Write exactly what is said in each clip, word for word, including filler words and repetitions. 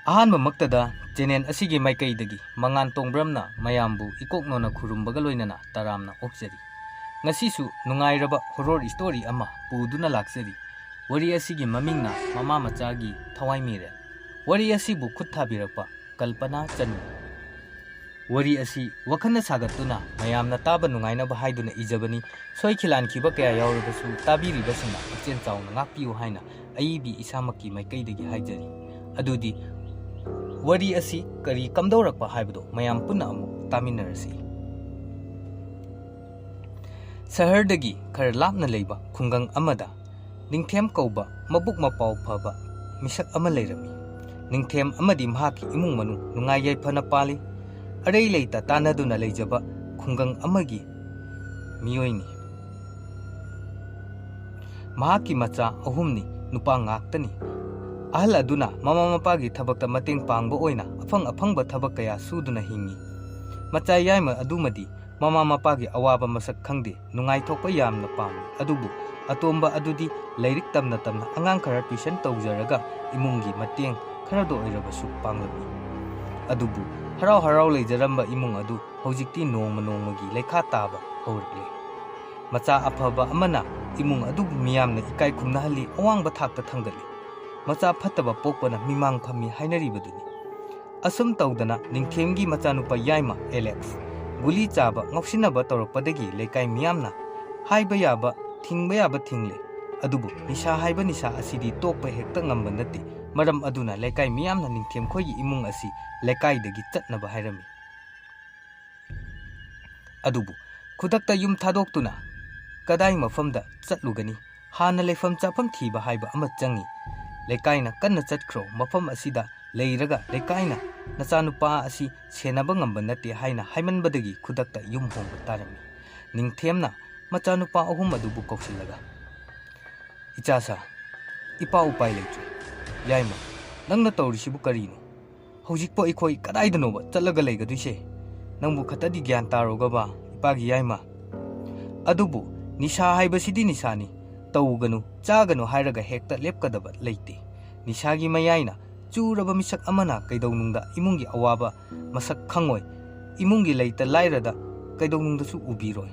ꯑꯍꯥꯟꯕꯃꯛꯇꯗ channel ꯑꯁꯤꯒꯤ ꯃꯥꯏꯀꯩꯗꯒꯤ ꯃꯉꯥꯟ ꯇꯣꯡꯕ꯭ꯔꯝꯅ ꯃꯌꯥꯝꯕꯨ ꯏꯀꯣꯛꯅꯣꯅ ꯈꯨꯔꯨꯝꯕꯒ ꯂꯣꯏꯅꯅ ꯇꯔꯥꯝꯅ ꯑꯣꯛꯆꯔꯤ꯫ ꯉꯁꯤꯁꯨ ꯅꯨꯡꯉꯥꯏꯔꯕ horror story ꯑꯃ ꯄꯨꯗꯨꯅ ꯂꯥꯛꯆꯔꯤ꯫ ꯋꯥꯔꯤ ꯑꯁꯤꯒꯤ ꯃꯃꯤꯡꯅ ꯃꯃꯥ ꯃꯆꯥꯒꯤ ꯊꯋꯥꯏ ꯃꯤꯔꯦꯜ꯫ ꯋꯥꯔꯤ ꯑꯁꯤꯕꯨ ꯈꯨꯠ ꯊꯥꯕꯤꯔꯛꯄ ꯀꯜꯄꯅꯥ ꯆꯅꯨ꯫ ꯋꯥꯔꯤ ꯑꯁꯤ ꯋꯥꯈꯜꯅ ꯁꯥꯒꯠꯇꯨꯅ ꯃꯌꯥꯝꯅ ꯇꯥꯕ ꯅꯨꯡꯉꯥꯏꯅꯕ ꯍꯥꯏꯗꯨꯅ ꯏꯖꯕꯅꯤ꯫ ꯁꯣꯏꯈꯤꯂꯥꯟꯈꯤꯕ ꯀꯌꯥ ꯌꯥꯎꯔꯕꯁꯨ ꯇꯥꯕꯤꯔꯤꯕꯁꯤꯡꯅ ꯄꯨꯛꯆꯦꯜ ꯆꯥꯎꯅ ꯉꯥꯛꯄꯤꯌꯨ ꯍꯥꯏꯅ ꯑꯏꯕꯤ ꯏꯁꯥꯃꯛꯀꯤ ꯃꯥꯏꯀꯩꯗꯒꯤ ꯍꯥꯏꯖꯔꯤ꯫ ꯑꯗꯨꯗꯤ ꯋꯥꯔꯤ ꯑꯁꯤ ꯀꯔꯤ ꯀꯝꯗꯧꯔꯛꯄ ꯍꯥꯏꯕꯗꯣ ꯃꯌꯥꯝ ꯄꯨꯟꯅ ꯑꯃꯨꯛ ꯇꯥꯃꯤꯟꯅꯔꯁꯤ꯫ ꯁꯍꯔꯗꯒꯤ ꯈꯔ ꯂꯥꯞꯅ ꯂꯩꯕ ꯈꯨꯡꯒꯪ ꯑꯃꯗ ꯅꯤꯡꯊꯦꯝ ꯀꯧꯕ ꯃꯕꯨꯛ ꯃꯄꯥꯎ ꯐꯕ ꯃꯤꯁꯛ ꯑꯃ ꯂꯩꯔꯝꯃꯤ꯫ ꯅꯤꯡꯊꯦꯝ ꯑꯃꯗꯤ ꯃꯍꯥꯛꯀꯤ ꯏꯃꯨꯡ ꯃꯅꯨꯡ ꯅꯨꯡꯉꯥꯏ ꯌꯥꯏꯐꯅ ꯄꯥꯜꯂꯤ꯫ ꯑꯔꯩ ꯂꯩꯇ ꯇꯥꯟꯅꯗꯨꯅ ꯂꯩꯖꯕ ꯈꯨꯡꯒꯪ ꯑꯃꯒꯤ ꯃꯤꯑꯣꯏꯅꯤ꯫ ꯃꯍꯥꯛꯀꯤ ꯃꯆꯥ ꯑꯍꯨꯝꯅꯤ, ꯅꯨꯄꯥ ꯉꯥꯛꯇꯅꯤ꯫ ꯑꯍꯜ ꯑꯗꯨꯅ ꯃꯃꯥ ꯃꯄꯥꯒꯤ ꯊꯕꯛꯇ ꯃꯇꯦꯡ ꯄꯥꯡꯕ ꯑꯣꯏꯅ ꯑꯐꯪ ꯑꯐꯪꯕ ꯊꯕꯛ ꯀꯌꯥ ꯁꯨꯗꯨꯅ ꯍꯤꯡꯉꯤ꯫ ꯃꯆꯥ ꯌꯥꯏꯃ ꯑꯗꯨꯃꯗꯤ ꯃꯃꯥ ꯃꯄꯥꯒꯤ ꯑꯋꯥꯕ ꯃꯁꯛ ꯈꯪꯗꯦ, ꯅꯨꯡꯉꯥꯏꯊꯣꯛꯄ ꯌꯥꯝꯅ ꯄꯥꯝꯃꯤ꯫ ꯑꯗꯨꯕꯨ ꯑꯇꯣꯝꯕ ꯑꯗꯨꯗꯤ ꯂꯥꯏꯔꯤꯛ ꯇꯝꯅ ꯇꯝꯅ ꯑꯉꯥꯡ ꯈꯔ tuition ꯇꯧꯖꯔꯒ ꯏꯃꯨꯡꯒꯤ ꯃꯇꯦꯡ ꯈꯔꯗ ꯑꯣꯏꯔꯕꯁꯨ ꯄꯥꯡꯂꯝꯃꯤ꯫ ꯑꯗꯨꯕꯨ ꯍꯔꯥꯎ ꯍꯔꯥꯎ ꯂꯩꯖꯔꯝꯕ ꯏꯃꯨꯡ ꯑꯗꯨ ꯍꯧꯖꯤꯛꯇꯤ ꯅꯣꯡꯃ ꯅꯣꯡꯃꯒꯤ ꯂꯩꯈꯥ ꯇꯥꯕ ꯍꯧꯔꯛꯂꯦ꯫ ꯃꯆꯥ ꯑꯐꯕ ꯑꯃꯅ ꯏꯃꯨꯡ ꯑꯗꯨꯕꯨ ꯃꯤꯌꯥꯝꯅ ꯏꯀꯥꯏ ꯈꯨꯝꯅꯍꯜꯂꯤ, ꯑꯋꯥꯡꯕ ꯊꯥꯛꯇ ꯊꯥꯡꯒꯠꯂꯤ꯫ ꯃꯆꯥ ꯐꯠꯇꯕ ꯄꯣꯛꯄꯅ ꯃꯤꯃꯥꯡ ꯐꯝꯃꯤ ꯍꯥꯏꯅꯔꯤꯕꯗꯨꯅꯤ꯫ ꯑꯁꯨꯝ ꯇꯧꯗꯅ ꯅꯤꯡꯊꯦꯝꯒꯤ ꯃꯆꯥꯅꯨꯄꯥ ꯌꯥꯏꯃ ꯑꯦꯂꯦꯛꯁ ꯒꯨꯂꯤ ꯆꯥꯕ, ꯉꯥꯎꯁꯤꯟꯅꯕ ꯇꯧꯔꯛꯄꯗꯒꯤ ꯂꯩꯀꯥꯏ ꯃꯤꯌꯥꯝꯅ ꯍꯥꯏꯕ ꯌꯥꯕ, ꯊꯤꯡꯕ ꯌꯥꯕ ꯊꯤꯡꯂꯦ꯫ ꯑꯗꯨꯕꯨ ꯅꯤꯁꯥ ꯍꯥꯏꯕ ꯅꯤꯁꯥ ꯑꯁꯤꯗꯤ ꯇꯣꯛꯄ ꯍꯦꯛꯇ ꯉꯝꯕ ꯅꯠꯇꯦ꯫ ꯃꯔꯝ ꯑꯗꯨꯅ ꯂꯩꯀꯥꯏ ꯃꯤꯌꯥꯝꯅ ꯅꯤꯡꯊꯦꯝ ꯈꯣꯏꯒꯤ ꯏꯃꯨꯡ ꯑꯁꯤ ꯂꯩꯀꯥꯏꯗꯒꯤ ꯆꯠꯅꯕ ꯍꯥꯏꯔꯝꯃꯤ꯫ ꯑꯗꯨꯕꯨ ꯈꯨꯗꯛꯇ ꯌꯨꯝ ꯊꯥꯗꯣꯛꯇꯨꯅ ꯀꯗꯥꯏ ꯃꯐꯝꯗ ꯆꯠꯂꯨꯒꯅꯤ? ꯍꯥꯟꯅ ꯂꯩꯐꯝ ꯆꯥꯐꯝ ꯊꯤꯕ ꯍꯥꯏꯕ ꯑꯃ ꯆꯪꯏ꯫ ꯂꯩꯀꯥꯏꯅ ꯀꯟꯅ ꯆꯠꯈ꯭ꯔꯣ, ꯃꯐꯝ ꯑꯁꯤꯗ ꯂꯩꯔꯒ ꯂꯩꯀꯥꯏꯅ ꯅꯆꯥꯅꯨꯄꯥ ꯑꯁꯤ ꯁꯦꯟꯅꯕ ꯉꯝꯕ ꯅꯠꯇꯦ ꯍꯥꯏꯅ ꯍꯥꯏꯃꯟꯕꯗꯒꯤ ꯈꯨꯗꯛꯇ ꯌꯨꯝ ꯍꯣꯡꯕ ꯇꯥꯔꯝꯃꯤ꯫ ꯅꯤꯡꯊꯦꯝꯅ ꯃꯆꯥꯅꯨꯄꯥ ꯑꯍꯨꯝ ꯑꯗꯨꯕꯨ ꯀꯧꯁꯤꯜꯂꯒ, "ꯏꯆꯥꯁꯥ, ꯏꯄꯥ ꯎꯄꯥꯏ ꯂꯩꯇ꯭ꯔꯦ꯫ ꯌꯥꯏꯃ, ꯅꯪꯅ ꯇꯧꯔꯤꯁꯤꯕꯨ ꯀꯔꯤꯅꯣ? ꯍꯧꯖꯤꯛꯄꯨ ꯑꯩꯈꯣꯏ ꯀꯗꯥꯏꯗꯅꯣꯕ ꯆꯠꯂꯒ ꯂꯩꯒꯗꯣꯏꯁꯦ? ꯅꯪꯕꯨ ꯈꯛꯇꯗꯤ ꯒ꯭ꯌꯥꯟ ꯇꯥꯔꯣꯒꯕ, ꯏꯄꯥꯒꯤ ꯌꯥꯏꯃ꯫ ꯑꯗꯨꯕꯨ ꯅꯤꯁꯥ ꯍꯥꯏꯕꯁꯤꯗꯤ ꯅꯤꯁꯥꯅꯤ꯫ ꯇꯧꯒꯅꯨ, ꯆꯥꯒꯅꯨ ꯍꯥꯏꯔꯒ ꯍꯦꯛꯇ ꯂꯦꯞꯀꯗꯕ ꯂꯩꯇꯦ꯫ ꯅꯤꯁꯥꯒꯤ ꯃꯌꯥꯏꯅ ꯆꯨꯔꯕ ꯃꯤꯁꯛ ꯑꯃꯅ ꯀꯩꯗꯧꯅꯨꯡꯗ ꯏꯃꯨꯡꯒꯤ ꯑꯋꯥꯕ ꯃꯁꯛ ꯈꯪꯉꯣꯏ, ꯏꯃꯨꯡꯒꯤ ꯂꯩꯇ ꯂꯥꯏꯔꯗ ꯀꯩꯗꯧꯅꯨꯡꯗꯁꯨ ꯎꯕꯤꯔꯣꯏ꯫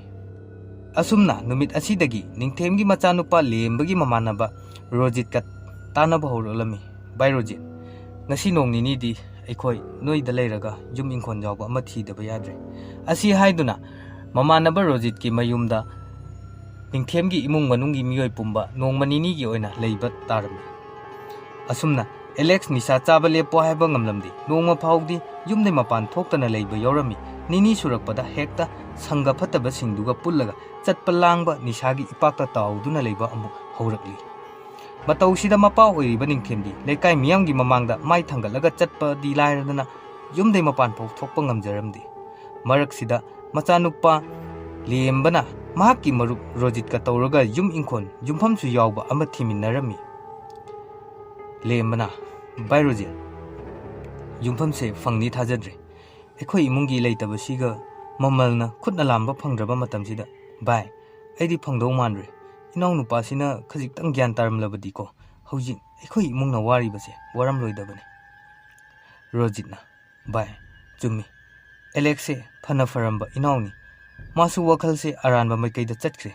ꯑꯁꯨꯝꯅ ꯅꯨꯃꯤꯠ ꯑꯁꯤꯗꯒꯤ ꯅꯤꯡꯊꯦꯝꯒꯤ ꯃꯆꯥꯅꯨꯄꯥ ꯂꯦꯝꯕꯒꯤ ꯃꯃꯥꯟꯅꯕ ꯔꯣꯖꯤꯠꯀ ꯇꯥꯟꯅꯕ ꯍꯧꯔꯛꯂꯝꯃꯤ꯫ "ꯚꯥꯏ ꯔꯣꯖꯤꯠ, ꯉꯁꯤ ꯅꯣꯡ ꯅꯤꯅꯤꯗꯤ ꯑꯩꯈꯣꯏ ꯅꯣꯏꯗ ꯂꯩꯔꯒ ꯌꯨꯝ ꯏꯪꯈꯣꯜ ꯌꯥꯎꯕ ꯑꯃ ꯊꯤꯗꯕ ꯌꯥꯗ꯭ꯔꯦ" ꯑꯁꯤ ꯍꯥꯏꯗꯨꯅ ꯃꯃꯥꯟꯅꯕ ꯔꯣꯖꯤꯠꯀꯤ ꯃꯌꯨꯝꯗ ꯅꯤꯡꯊꯦꯝꯒꯤ ꯏꯃꯨꯡ ꯃꯅꯨꯡꯒꯤ ꯃꯤꯑꯣꯏ ꯄꯨꯝꯕ ꯅꯣꯡꯃ ꯅꯤꯅꯤꯒꯤ ꯑꯣꯏꯅ ꯂꯩꯕ ꯇꯥꯔꯝꯃꯤ꯫ ꯑꯁꯨꯝꯅ ꯑꯦꯂꯦꯛꯁ ꯅꯤꯁꯥ ꯆꯥꯕ ꯂꯦꯞꯄꯣ ꯍꯥꯏꯕ ꯉꯝꯂꯝꯗꯦ꯫ ꯅꯣꯡꯃ ꯐꯥꯎꯗꯤ ꯌꯨꯝꯗꯩ ꯃꯄꯥꯟ ꯊꯣꯛꯇꯅ ꯂꯩꯕ ꯌꯥꯎꯔꯝꯃꯤ꯫ ꯅꯤꯅꯤ ꯁꯨꯔꯛꯄꯗ ꯍꯦꯛꯇ ꯁꯪꯒ ꯐꯠꯇꯕꯁꯤꯡꯗꯨꯒ ꯄꯨꯜꯂꯒ ꯆꯠꯄ ꯂꯥꯡꯕ, ꯅꯤꯁꯥꯒꯤ ꯏꯄꯥꯛꯇ ꯇꯥꯎꯗꯨꯅ ꯂꯩꯕ ꯑꯃꯨꯛ ꯍꯧꯔꯛꯂꯤ꯫ ꯃꯇꯧꯁꯤꯗ ꯃꯄꯥ ꯑꯣꯏꯔꯤꯕ ꯅꯤꯡꯊꯦꯝꯗꯤ ꯂꯩꯀꯥꯏ ꯃꯤꯌꯥꯝꯒꯤ ꯃꯃꯥꯡꯗ ꯃꯥꯏ ꯊꯥꯡꯒꯠꯂꯒ ꯆꯠꯄꯗꯤ ꯂꯥꯏꯔꯗꯅ ꯌꯨꯝꯗꯩ ꯃꯄꯥꯟ ꯐꯥꯎ ꯊꯣꯛꯄ ꯉꯝꯖꯔꯝꯗꯦ꯫ ꯃꯔꯛꯁꯤꯗ ꯃꯆꯥꯅꯨꯄꯥ ꯂꯦꯝꯕꯅ ꯃꯍꯥꯛꯀꯤ ꯃꯔꯨꯞ ꯔꯣꯖꯤꯠꯀ ꯇꯧꯔꯒ ꯌꯨꯝ ꯏꯪꯈꯣꯜ ꯌꯨꯝꯐꯝꯁꯨ ꯌꯥꯎꯕ ꯑꯃ ꯊꯤꯃꯤꯟꯅꯔꯝꯃꯤ꯫ ꯂꯦꯝꯕꯅ, "ꯚꯥꯏ ꯔꯣꯖꯤꯠ, ꯌꯨꯝꯐꯝꯁꯦ ꯐꯪꯅꯤ ꯊꯥꯖꯗ꯭ꯔꯦ꯫ ꯑꯩꯈꯣꯏ ꯏꯃꯨꯡꯒꯤ ꯂꯩꯇꯕꯁꯤꯒ ꯃꯃꯜꯅ ꯈꯨꯠꯅ ꯂꯥꯝꯕ ꯐꯪꯗ꯭ꯔꯕ ꯃꯇꯝꯁꯤꯗ, ꯚꯥꯏ, ꯑꯩꯗꯤ ꯐꯪꯗꯧ ꯃꯥꯟꯗ꯭ꯔꯦ꯫ ꯏꯅꯥꯎꯅꯨꯄꯥꯁꯤꯅ ꯈꯖꯤꯛꯇꯪ ꯒ꯭ꯌꯥꯟ ꯇꯥꯔꯝꯂꯕꯗꯤꯀꯣ, ꯍꯧꯖꯤꯛ ꯑꯩꯈꯣꯏ ꯏꯃꯨꯡꯅ ꯋꯥꯔꯤꯕꯁꯦ ꯋꯥꯔꯝꯂꯣꯏꯗꯕꯅꯤ"꯫ ꯔꯣꯖꯤꯠꯅ, "ꯚꯥꯏ, ꯆꯨꯝꯃꯤ꯫ ꯑꯦꯂꯦꯛꯁꯁꯦ ꯐꯅ ꯐꯔꯝꯕ ꯏꯅꯥꯎꯅꯤ꯫ ꯃꯥꯁꯨ ꯋꯥꯈꯜꯁꯦ ꯑꯔꯥꯟꯕ ꯃꯥꯏꯀꯩꯗ ꯆꯠꯈ꯭ꯔꯦ꯫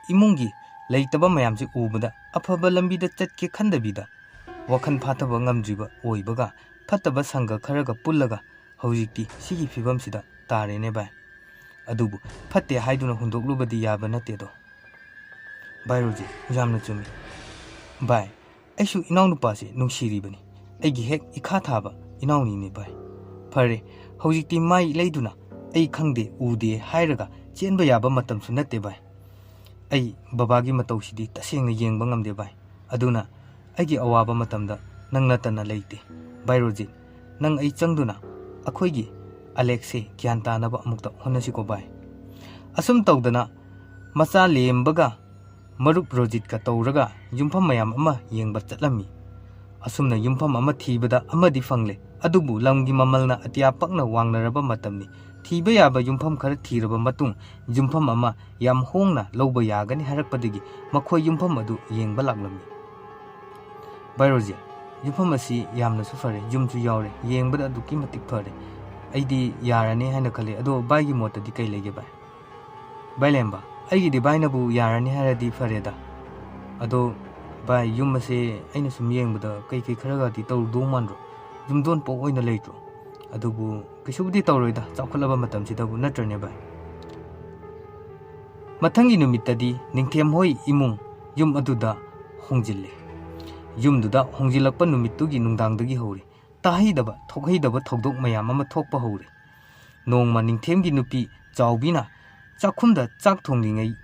ꯏꯃꯨꯡꯒꯤ ꯂꯩꯇꯕ ꯃꯌꯥꯝꯁꯦ ꯎꯕꯗ ꯑꯐꯕ ꯂꯝꯕꯤꯗ ꯆꯠꯀꯦ ꯈꯟꯗꯕꯤꯗ ꯋꯥꯈꯜ ꯐꯥꯊꯕ ꯉꯝꯗ꯭ꯔꯤꯕ ꯑꯣꯏꯕꯒ ꯐꯠꯇꯕ ꯁꯪꯒ ꯈꯔꯒ ꯄꯨꯜꯂꯒ ꯍꯧꯖꯤꯛꯇꯤ ꯁꯤꯒꯤ ꯐꯤꯕꯝꯁꯤꯗ ꯇꯥꯔꯦꯅꯦ ꯚꯥꯏ꯫ ꯑꯗꯨꯕꯨ ꯐꯠꯇꯦ ꯍꯥꯏꯗꯨꯅ ꯍꯨꯟꯗꯣꯛꯂꯨꯕꯗꯤ ꯌꯥꯕ ꯅꯠꯇꯦꯗꯣ"꯫ "ꯚꯥꯏ ꯔꯣꯖꯤꯠ, ꯌꯥꯝꯅ ꯆꯨꯝꯃꯤ꯫ ꯚꯥꯏ, ꯑꯩꯁꯨ ꯏꯅꯥꯎꯅꯨꯄꯥꯁꯦ ꯅꯨꯡꯁꯤꯔꯤꯕꯅꯤ꯫ ꯑꯩꯒꯤ ꯍꯦꯛ ꯏꯈꯥ ꯊꯥꯕ ꯏꯅꯥꯎꯅꯤꯅꯦ ꯚꯥꯏ꯫ ꯐꯔꯦ, ꯍꯧꯖꯤꯛꯇꯤ ꯃꯥꯏ ꯂꯩꯗꯨꯅ ꯑꯩ ꯈꯪꯗꯦ ꯎꯗꯦ ꯍꯥꯏꯔꯒ ꯆꯦꯟꯕ ꯌꯥꯕ ꯃꯇꯝꯁꯨ ꯅꯠꯇꯦ ꯚꯥꯏ꯫ ꯑꯩ ꯕꯕꯥꯒꯤ ꯃꯇꯧꯁꯤꯗꯤ ꯇꯁꯦꯡꯅ ꯌꯦꯡꯕ ꯉꯝꯗꯦ ꯚꯥꯏ꯫ ꯑꯗꯨꯅ ꯑꯩꯒꯤ ꯑꯋꯥꯕ ꯃꯇꯝꯗ ꯅꯪ ꯅꯠꯇꯅ ꯂꯩꯇꯦ꯫ ꯚꯥꯏ ꯔꯣꯖꯤꯠ, ꯅꯪ ꯑꯩ ꯆꯪꯗꯨꯅ ꯑꯩꯈꯣꯏꯒꯤ ꯑꯂꯦꯛꯁꯁꯦ ꯒ꯭ꯌꯥꯟ ꯇꯥꯅꯕ ꯑꯃꯨꯛꯇ ꯍꯣꯠꯅꯁꯤꯀꯣ ꯚꯥꯏ"꯫ ꯑꯁꯨꯝ ꯇꯧꯗꯅ ꯃꯆꯥ ꯂꯦꯝꯕꯒ ꯃꯔꯨꯞ ꯔꯣꯖꯤꯠꯀ ꯇꯧꯔꯒ ꯌꯨꯝꯐꯝ ꯃꯌꯥꯝ ꯑꯃ ꯌꯦꯡꯕ ꯆꯠꯂꯝꯃꯤ꯫ ꯑꯁꯨꯝꯅ ꯌꯨꯝꯐꯝ ꯑꯃ ꯊꯤꯕꯗ ꯑꯃꯗꯤ ꯐꯪꯂꯦ꯫ ꯑꯗꯨꯕꯨ ꯂꯝꯒꯤ ꯃꯃꯜꯅ ꯑꯇꯤꯌꯥ ꯄꯛꯅ ꯋꯥꯡꯅꯔꯕ ꯃꯇꯝꯅꯤ꯫ ꯊꯤꯕ ꯌꯥꯕ ꯌꯨꯝꯐꯝ ꯈꯔ ꯊꯤꯔꯕ ꯃꯇꯨꯡ ꯌꯨꯝꯐꯝ ꯑꯃ ꯌꯥꯝ ꯍꯣꯡꯅ ꯂꯧꯕ ꯌꯥꯒꯅꯤ ꯍꯥꯏꯔꯛꯄꯗꯒꯤ ꯃꯈꯣꯏ ꯌꯨꯝꯐꯝ ꯑꯗꯨ ꯌꯦꯡꯕ ꯂꯥꯛꯂꯝꯃꯤ꯫ "ꯚꯥꯏ ꯔꯣꯖꯤꯠ, ꯌꯨꯝꯐꯝ ꯑꯁꯤ ꯌꯥꯝꯅꯁꯨ ꯐꯔꯦ, ꯌꯨꯝꯁꯨ ꯌꯥꯎꯔꯦ, ꯌꯦꯡꯕꯗ ꯑꯗꯨꯛꯀꯤ ꯃꯇꯤꯛ ꯐꯔꯦ꯫ ꯑꯩꯗꯤ ꯌꯥꯔꯅꯤ ꯍꯥꯏꯅ ꯈꯜꯂꯦ꯫ ꯑꯗꯣ ꯚꯥꯏꯒꯤ ꯃꯣꯠꯇꯗꯤ ꯀꯩ ꯂꯩꯒꯦ ꯚꯥꯏ? ꯚꯥꯏ ꯂꯦꯝꯕ, ꯑꯩꯒꯤꯗꯤ ꯚꯥꯏꯅꯕꯨ ꯌꯥꯔꯅꯤ ꯍꯥꯏꯔꯗꯤ ꯐꯔꯦꯗ꯫ ꯑꯗꯣ ꯚꯥꯏ, ꯌꯨꯝ ꯑꯁꯦ ꯑꯩꯅ ꯁꯨꯝ ꯌꯦꯡꯕꯗ ꯀꯩꯀꯩ ꯈꯔꯒꯗꯤ ꯇꯧꯗꯧ ꯃꯥꯟꯗ꯭ꯔꯣ? ꯌꯨꯝꯗꯣꯟ ꯄꯣꯛ ꯑꯣꯏꯅ ꯂꯩꯇ꯭ꯔꯣ? ꯑꯗꯨꯕꯨ ꯀꯩꯁꯨꯕꯨꯗꯤ ꯇꯧꯔꯣꯏꯗ, ꯆꯥꯎꯈꯠꯂꯕ ꯃꯇꯝꯁꯤꯗꯕꯨ, ꯅꯠꯇ꯭ꯔꯅꯦ ꯚꯥꯏ? ꯃꯊꯪꯒꯤ ꯅꯨꯃꯤꯠꯇꯗꯤ ꯅꯤꯡꯊꯦꯝ ꯍꯣꯏ ꯏꯃꯨꯡ ꯌꯨꯝ ꯑꯗꯨꯗ ꯍꯣꯡꯖꯤꯜꯂꯦ꯫ ꯌꯨꯝꯗꯨꯗ ꯍꯣꯡꯖꯤꯜꯂꯛꯄ ꯅꯨꯃꯤꯠꯇꯨꯒꯤ ꯅꯨꯡꯗꯥꯡꯗꯒꯤ ꯍꯧꯔꯦ ꯇꯥꯍꯩꯗꯕ ꯊꯣꯛꯍꯩꯗꯕ ꯊꯧꯗꯣꯛ ꯃꯌꯥꯝ ꯑꯃ ꯊꯣꯛꯄ ꯍꯧꯔꯦ꯫ ꯅꯣꯡꯃ ꯅꯤꯡꯊꯦꯝꯒꯤ ꯅꯨꯄꯤ ꯆꯥꯎꯕꯤꯅ ꯆꯥꯛꯈꯨꯝꯗ ꯆꯥꯛ ꯊꯣꯡꯂꯤꯉꯩ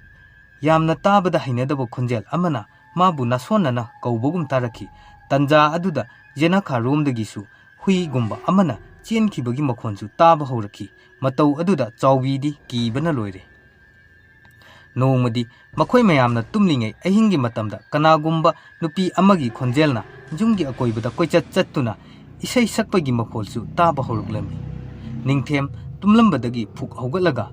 ꯌꯥꯝꯅ ꯇꯥꯕꯗ ꯍꯩꯅꯗꯕ ꯈꯣꯟꯖꯦꯜ ꯑꯃꯅ ꯃꯥꯕꯨ ꯅꯥꯁꯣꯟꯅꯅ ꯀꯧꯕꯒꯨꯝ ꯇꯥꯔꯛꯈꯤ꯫ ꯇꯟꯖꯥ ꯑꯗꯨꯗ ꯌꯦꯅꯈꯥꯔꯣꯝꯗꯒꯤꯁꯨ ꯍꯨꯏꯒꯨꯝꯕ ꯑꯃꯅ ꯆꯦꯟꯈꯤꯕꯒꯤ ꯃꯈꯣꯟꯁꯨ ꯇꯥꯕ ꯍꯧꯔꯛꯈꯤ꯫ ꯃꯇꯧ ꯑꯗꯨꯗ ꯆꯥꯎꯕꯤꯗꯤ ꯀꯤꯕꯅ ꯂꯣꯏꯔꯦ꯫ ꯅꯣꯡꯃꯗꯤ ꯃꯈꯣꯏ ꯃꯌꯥꯝꯅ ꯇꯨꯝꯂꯤꯉꯩ ꯑꯍꯤꯡꯒꯤ ꯃꯇꯝꯗ ꯀꯅꯥꯒꯨꯝꯕ ꯅꯨꯄꯤ ꯑꯃꯒꯤ ꯈꯣꯟꯖꯦꯜꯅ ꯌꯨꯝꯒꯤ ꯑꯀꯣꯏꯕꯗ ꯀꯣꯏꯆꯠ ꯆꯠꯇꯨꯅ ꯏꯁꯩ ꯁꯛꯄꯒꯤ ꯃꯈꯣꯜꯁꯨ ꯇꯥꯕ ꯍꯧꯔꯛꯂꯝꯃꯤ꯫ ꯅꯤꯡꯊꯦꯝ ꯇꯨꯝꯂꯝꯕꯗꯒꯤ ꯐꯨꯛ ꯍꯧꯒꯠꯂꯒ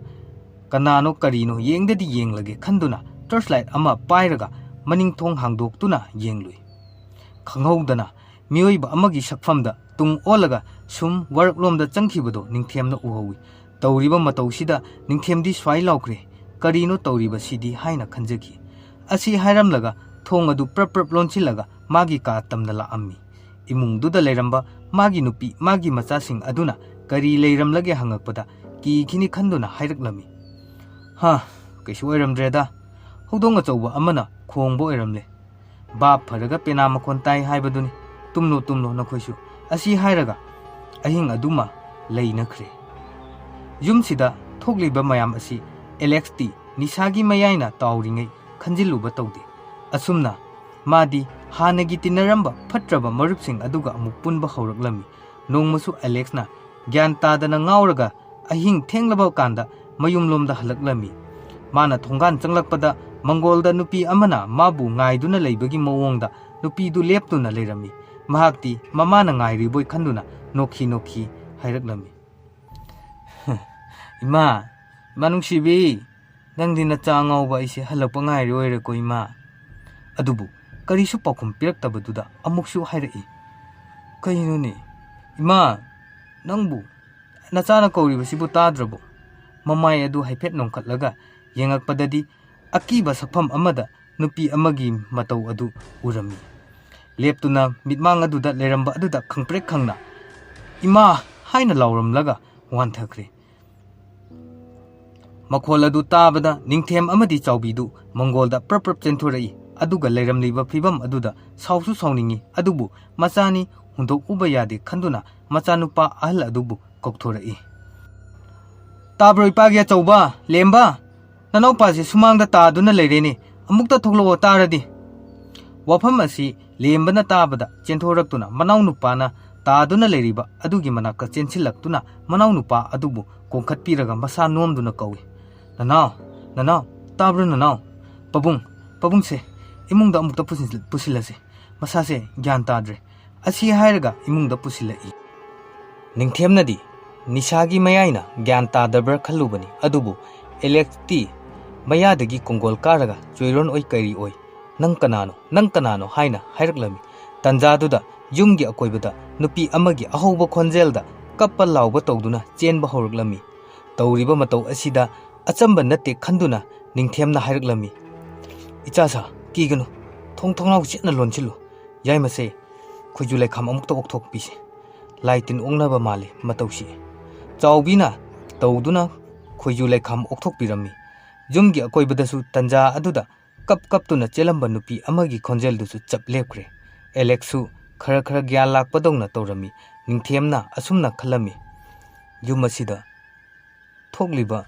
ꯀꯅꯥꯅꯣ ꯀꯔꯤꯅꯣ ꯌꯦꯡꯗꯗꯤ ꯌꯦꯡꯂꯒꯦ ꯈꯟꯗꯨꯅ torch light ꯑꯃ ꯄꯥꯏꯔꯒ ꯃꯅꯤꯡ ꯊꯣꯡ ꯍꯥꯡꯗꯣꯛꯇꯨꯅ ꯌꯦꯡꯂꯨꯏ꯫ ꯈꯪꯍꯧꯗꯅ ꯃꯤꯑꯣꯏꯕ ꯑꯃꯒꯤ ꯁꯛꯐꯝꯗ ꯇꯨꯡ ꯑꯣꯜꯂꯒ ꯁꯨꯝ ꯋꯥꯔꯛꯂꯣꯝꯗ ꯆꯪꯈꯤꯕꯗꯣ ꯅꯤꯡꯊꯦꯝꯅ ꯎꯍꯧꯏ꯫ ꯇꯧꯔꯤꯕ ꯃꯇꯧꯁꯤꯗ ꯅꯤꯡꯊꯦꯝꯗꯤ ꯁ꯭ꯋꯥꯏ ꯂꯥꯎꯈ꯭ꯔꯦ꯫ "ꯀꯔꯤꯅꯣ ꯇꯧꯔꯤꯕꯁꯤꯗꯤ?" ꯍꯥꯏꯅ ꯈꯟꯖꯈꯤ꯫ ꯑꯁꯤ ꯍꯥꯏꯔꯝꯂꯒ ꯊꯣꯡ ꯑꯗꯨ ꯄ꯭ꯔꯞ ꯄ꯭ꯔꯞ ꯂꯣꯟꯁꯤꯜꯂꯒ ꯃꯥꯒꯤ ꯀꯥ ꯇꯝꯅ ꯂꯥꯛꯑꯝꯃꯤ꯫ ꯏꯃꯨꯡꯗꯨꯗ ꯂꯩꯔꯝꯕ ꯃꯥꯒꯤ ꯅꯨꯄꯤ, ꯃꯥꯒꯤ ꯃꯆꯥꯁꯤꯡ ꯑꯗꯨꯅ ꯀꯔꯤ ꯂꯩꯔꯝꯂꯒꯦ ꯍꯪꯉꯛꯄꯗ ꯀꯤꯈꯤꯅꯤ ꯈꯟꯗꯨꯅ ꯍꯥꯏꯔꯛꯂꯝꯃꯤ꯫ "ꯍꯥ, ꯀꯩꯁꯨ ꯑꯣꯏꯔꯝꯗ꯭ꯔꯦꯗ, ꯍꯧꯗꯣꯡ ꯑꯆꯧꯕ ꯑꯃꯅ ꯈꯣꯡꯕ ꯑꯣꯏꯔꯝꯂꯦ꯫ ꯚꯥꯞ ꯐꯔꯒ ꯄꯦꯅꯥ ꯃꯈꯣꯟ ꯇꯥꯏ ꯍꯥꯏꯕꯗꯨꯅꯤ꯫ ꯇꯨꯝꯂꯣ, ꯇꯨꯝꯂꯣ ꯅꯈꯣꯏꯁꯨ"꯫ ꯑꯁꯤ ꯍꯥꯏꯔꯒ ꯑꯍꯤꯡ ꯑꯗꯨꯃ ꯂꯩꯅꯈ꯭ꯔꯦ꯫ ꯌꯨꯝꯁꯤꯗ ꯊꯣꯛꯂꯤꯕ ꯃꯌꯥꯝ ꯑꯁꯤ ꯑꯦꯂꯦꯛꯁꯇꯤ ꯅꯤꯁꯥꯒꯤ ꯃꯌꯥꯏꯅ ꯇꯥꯎꯔꯤꯉꯩ ꯈꯟꯖꯤꯜꯂꯨꯕ ꯇꯧꯗꯦ꯫ ꯑꯁꯨꯝꯅ ꯃꯥꯗꯤ ꯍꯥꯟꯅꯒꯤ ꯇꯤꯟꯅꯔꯝꯕ ꯐꯠꯇ꯭ꯔꯕ ꯃꯔꯨꯞꯁꯤꯡ ꯑꯗꯨꯒ ꯑꯃꯨꯛ ꯄꯨꯟꯕ ꯍꯧꯔꯛꯂꯝꯃꯤ꯫ ꯅꯣꯡꯃꯁꯨ ꯑꯦꯂꯦꯛꯁꯅ ꯒ꯭ꯌꯥꯟ ꯇꯥꯗꯅ ꯉꯥꯎꯔꯒ ꯑꯍꯤꯡ ꯊꯦꯡꯂꯕ ꯀꯥꯟꯗ ꯃꯌꯨꯝꯂꯣꯝꯗ ꯍꯜꯂꯛꯂꯝꯃꯤ꯫ ꯃꯥꯅ ꯊꯣꯡꯒꯥꯟ ꯆꯪꯂꯛꯄꯗ ꯃꯪꯒꯣꯜꯗ ꯅꯨꯄꯤ ꯑꯃꯅ ꯃꯥꯕꯨ ꯉꯥꯏꯗꯨꯅ ꯂꯩꯕꯒꯤ ꯃꯑꯣꯡꯗ ꯅꯨꯄꯤꯗꯨ ꯂꯦꯞꯇꯨꯅ ꯂꯩꯔꯝꯃꯤ꯫ ꯃꯍꯥꯛꯇꯤ ꯃꯃꯥꯅ ꯉꯥꯏꯔꯤꯕꯣꯏ ꯈꯟꯗꯨꯅ ꯅꯣꯛꯈꯤ ꯅꯣꯛꯈꯤ ꯍꯥꯏꯔꯛꯂꯝꯃꯤ꯫ "ꯏꯃꯥ, ꯏꯃꯥ ꯅꯨꯡꯁꯤꯕꯤ, ꯅꯪꯗꯤ ꯅꯆꯥ ꯑꯉꯥꯎꯕ ꯑꯩꯁꯦ ꯍꯜꯂꯛꯄ ꯉꯥꯏꯔꯤ ꯑꯣꯏꯔꯦꯀꯣ ꯏꯃꯥ"꯫ ꯑꯗꯨꯕꯨ ꯀꯔꯤꯁꯨ ꯄꯥꯎꯈꯨꯝ ꯄꯤꯔꯛꯇꯕꯗꯨꯗ ꯑꯃꯨꯛꯁꯨ ꯍꯥꯏꯔꯛꯏ꯫ "ꯀꯩꯅꯣꯅꯦ, ꯏꯃꯥ, ꯅꯪꯕꯨ ꯅꯆꯥꯅ ꯀꯧꯔꯤꯕꯁꯤꯕꯨ ꯇꯥꯗ꯭ꯔꯕꯣ?" ꯃꯃꯥꯏ ꯑꯗꯨ ꯍꯥꯏꯐꯦꯠ ꯅꯣꯡꯈꯠꯂꯒ ꯌꯦꯡꯉꯛꯄꯗꯗꯤ ꯑꯀꯤꯕ ꯁꯛꯐꯝ ꯑꯃꯗ ꯅꯨꯄꯤ ꯑꯃꯒꯤ ꯃꯇꯧ ꯑꯗꯨ ꯎꯔꯝꯃꯤ꯫ ꯂꯦꯞꯇꯨꯅ ꯃꯤꯠꯃꯥꯡ ꯑꯗꯨꯗ ꯂꯩꯔꯝꯕ ꯑꯗꯨꯗ ꯈꯪꯄ꯭ꯔꯦꯛ ꯈꯪꯅ "ꯏꯃꯥ" ꯍꯥꯏꯅ ꯂꯥꯎꯔꯝꯂꯒ ꯋꯥꯟꯊꯈ꯭ꯔꯦ꯫ ꯃꯈꯣꯜ ꯑꯗꯨ ꯇꯥꯕꯗ ꯅꯤꯡꯊꯦꯝ ꯑꯃꯗꯤ ꯆꯥꯎꯕꯤꯗꯨ ꯃꯪꯒꯣꯜꯗ ꯄ꯭ꯔꯞ ꯄ꯭ꯔꯞ ꯆꯦꯟꯊꯣꯔꯛꯏ꯫ ꯑꯗꯨꯒ ꯂꯩꯔꯝꯂꯤꯕ ꯐꯤꯕꯝ ꯑꯗꯨꯗ ꯁꯥꯎꯁꯨ ꯁꯥꯎꯅꯤꯡꯏ, ꯑꯗꯨꯕꯨ ꯃꯆꯥꯅꯤ, ꯍꯨꯟꯗꯣꯛꯎꯕ ꯌꯥꯗꯦ ꯈꯟꯗꯨꯅ ꯃꯆꯥꯅꯨꯄꯥ ꯑꯍꯜ ꯑꯗꯨꯕꯨ ꯀꯧꯊꯣꯔꯛꯏ꯫ "ꯇꯥꯕ꯭ꯔꯣ, ꯏꯄꯥꯒꯤ ꯑꯆꯧꯕ? ꯂꯦꯝꯕ, ꯅꯅꯥꯎꯄꯥꯁꯦ ꯁꯨꯃꯥꯡꯗ ꯇꯥꯗꯨꯅ ꯂꯩꯔꯦꯅꯦ, ꯑꯃꯨꯛꯇ ꯊꯣꯛꯂꯛꯑꯣ ꯇꯥꯔꯗꯤ꯫" ꯋꯥꯐꯝ ꯑꯁꯤ ꯂꯦꯝꯕꯅ ꯇꯥꯕꯗ ꯆꯦꯟꯊꯣꯔꯛꯇꯨꯅ ꯃꯅꯥꯎꯅꯨꯄꯥꯅ ꯇꯥꯗꯨꯅ ꯂꯩꯔꯤꯕ ꯑꯗꯨꯒꯤ ꯃꯅꯥꯛꯇ ꯆꯦꯟꯁꯤꯜꯂꯛꯇꯨꯅ ꯃꯅꯥꯎꯅꯨꯄꯥ ꯑꯗꯨꯕꯨ ꯀꯣꯡꯈꯠꯄꯤꯔꯒ ꯃꯁꯥ ꯅꯣꯝꯗꯨꯅ ꯀꯧꯏ, "ꯅꯅꯥꯎ, ꯅꯅꯥꯎ, ꯇꯥꯕ꯭ꯔꯣ ꯅꯅꯥꯎ? ꯄꯥꯕꯨꯡ, ꯄꯥꯕꯨꯡꯁꯦ ꯏꯃꯨꯡꯗ ꯑꯃꯨꯛꯇ ꯄꯨꯁꯤꯟ-, ꯄꯨꯁꯤꯜꯂꯁꯤ꯫ ꯃꯁꯥꯁꯦ ꯒ꯭ꯌꯥꯟ ꯇꯥꯗ꯭ꯔꯦ꯫" ꯑꯁꯤ ꯍꯥꯏꯔꯒ ꯏꯃꯨꯡꯗ ꯄꯨꯁꯤꯜꯂꯛꯏ꯫ ꯅꯤꯡꯊꯦꯝꯅꯗꯤ ꯅꯤꯁꯥꯒꯤ ꯃꯌꯥꯏꯅ ꯒ꯭ꯌꯥꯟ ꯇꯥꯗꯕ꯭ꯔꯥ ꯈꯜꯂꯨꯕꯅꯤ, ꯑꯗꯨꯕꯨ ꯑꯦꯂꯦꯛꯁꯇꯤ ꯃꯌꯥꯗꯒꯤ ꯀꯣꯡꯒꯣꯜ ꯀꯥꯔꯒ ꯆꯣꯏꯔꯣꯟ ꯑꯣꯏ ꯀꯔꯤ ꯑꯣꯏ, "ꯅꯪ ꯀꯅꯥꯅꯣ? ꯅꯪ ꯀꯅꯥꯅꯣ?" ꯍꯥꯏꯅ ꯍꯥꯏꯔꯛꯂꯝꯃꯤ꯫ ꯇꯟꯖꯥꯗꯨꯗ ꯌꯨꯝꯒꯤ ꯑꯀꯣꯏꯕꯗ ꯅꯨꯄꯤ ꯑꯃꯒꯤ ꯑꯍꯧꯕ ꯈꯣꯟꯖꯦꯜꯗ ꯀꯞꯄ ꯂꯥꯎꯕ ꯇꯧꯗꯨꯅ ꯆꯦꯟꯕ ꯍꯧꯔꯛꯂꯝꯃꯤ꯫ ꯇꯧꯔꯤꯕ ꯃꯇꯧ ꯑꯁꯤꯗ ꯑꯆꯝꯕ ꯅꯠꯇꯦ ꯈꯟꯗꯨꯅ ꯅꯤꯡꯊꯦꯝꯅ ꯍꯥꯏꯔꯛꯂꯝꯃꯤ, "ꯏꯆꯥꯁꯥ, ꯀꯤꯒꯅꯨ, ꯊꯣꯡ ꯊꯣꯡꯅꯥꯎ ꯆꯦꯠꯅ ꯂꯣꯟꯁꯤꯜꯂꯨ꯫ ꯌꯥꯏꯃꯁꯦ ꯈꯣꯏꯖꯨ ꯂꯩꯈꯥꯝ ꯑꯃꯨꯛꯇ ꯑꯣꯛꯊꯣꯛꯄꯤꯁꯦ꯫ ꯂꯥꯏ ꯇꯤꯟ ꯑꯣꯛꯅꯕ ꯃꯥꯜꯂꯤ ꯃꯇꯧꯁꯤ꯫" ꯆꯥꯎꯕꯤꯅ ꯇꯧꯗꯨꯅ ꯈꯣꯏꯖꯨ ꯂꯩꯈꯥꯝ ꯑꯣꯛꯊꯣꯛꯄꯤꯔꯝꯃꯤ꯫ ꯌꯨꯝꯒꯤ ꯑꯀꯣꯏꯕꯗꯁꯨ ꯇꯟꯖꯥ ꯑꯗꯨꯗ ꯀꯞ ꯀꯞꯇꯨꯅ ꯆꯦꯜꯂꯝꯕ ꯅꯨꯄꯤ ꯑꯃꯒꯤ ꯈꯣꯟꯖꯦꯜꯗꯨꯁꯨ ꯆꯞ ꯂꯦꯞꯈ꯭ꯔꯦ꯫ ꯑꯦꯂꯦꯛꯁꯁꯨ ꯈꯔ ꯈꯔ ꯒ꯭ꯌꯥꯟ ꯂꯥꯛꯄꯗꯧꯅ ꯇꯧꯔꯝꯃꯤ꯫ ꯅꯤꯡꯊꯦꯝꯅ ꯑꯁꯨꯝꯅ ꯈꯜꯂꯝꯃꯤ, "ꯌꯨꯝ ꯑꯁꯤꯗ ꯊꯣꯛꯂꯤꯕ,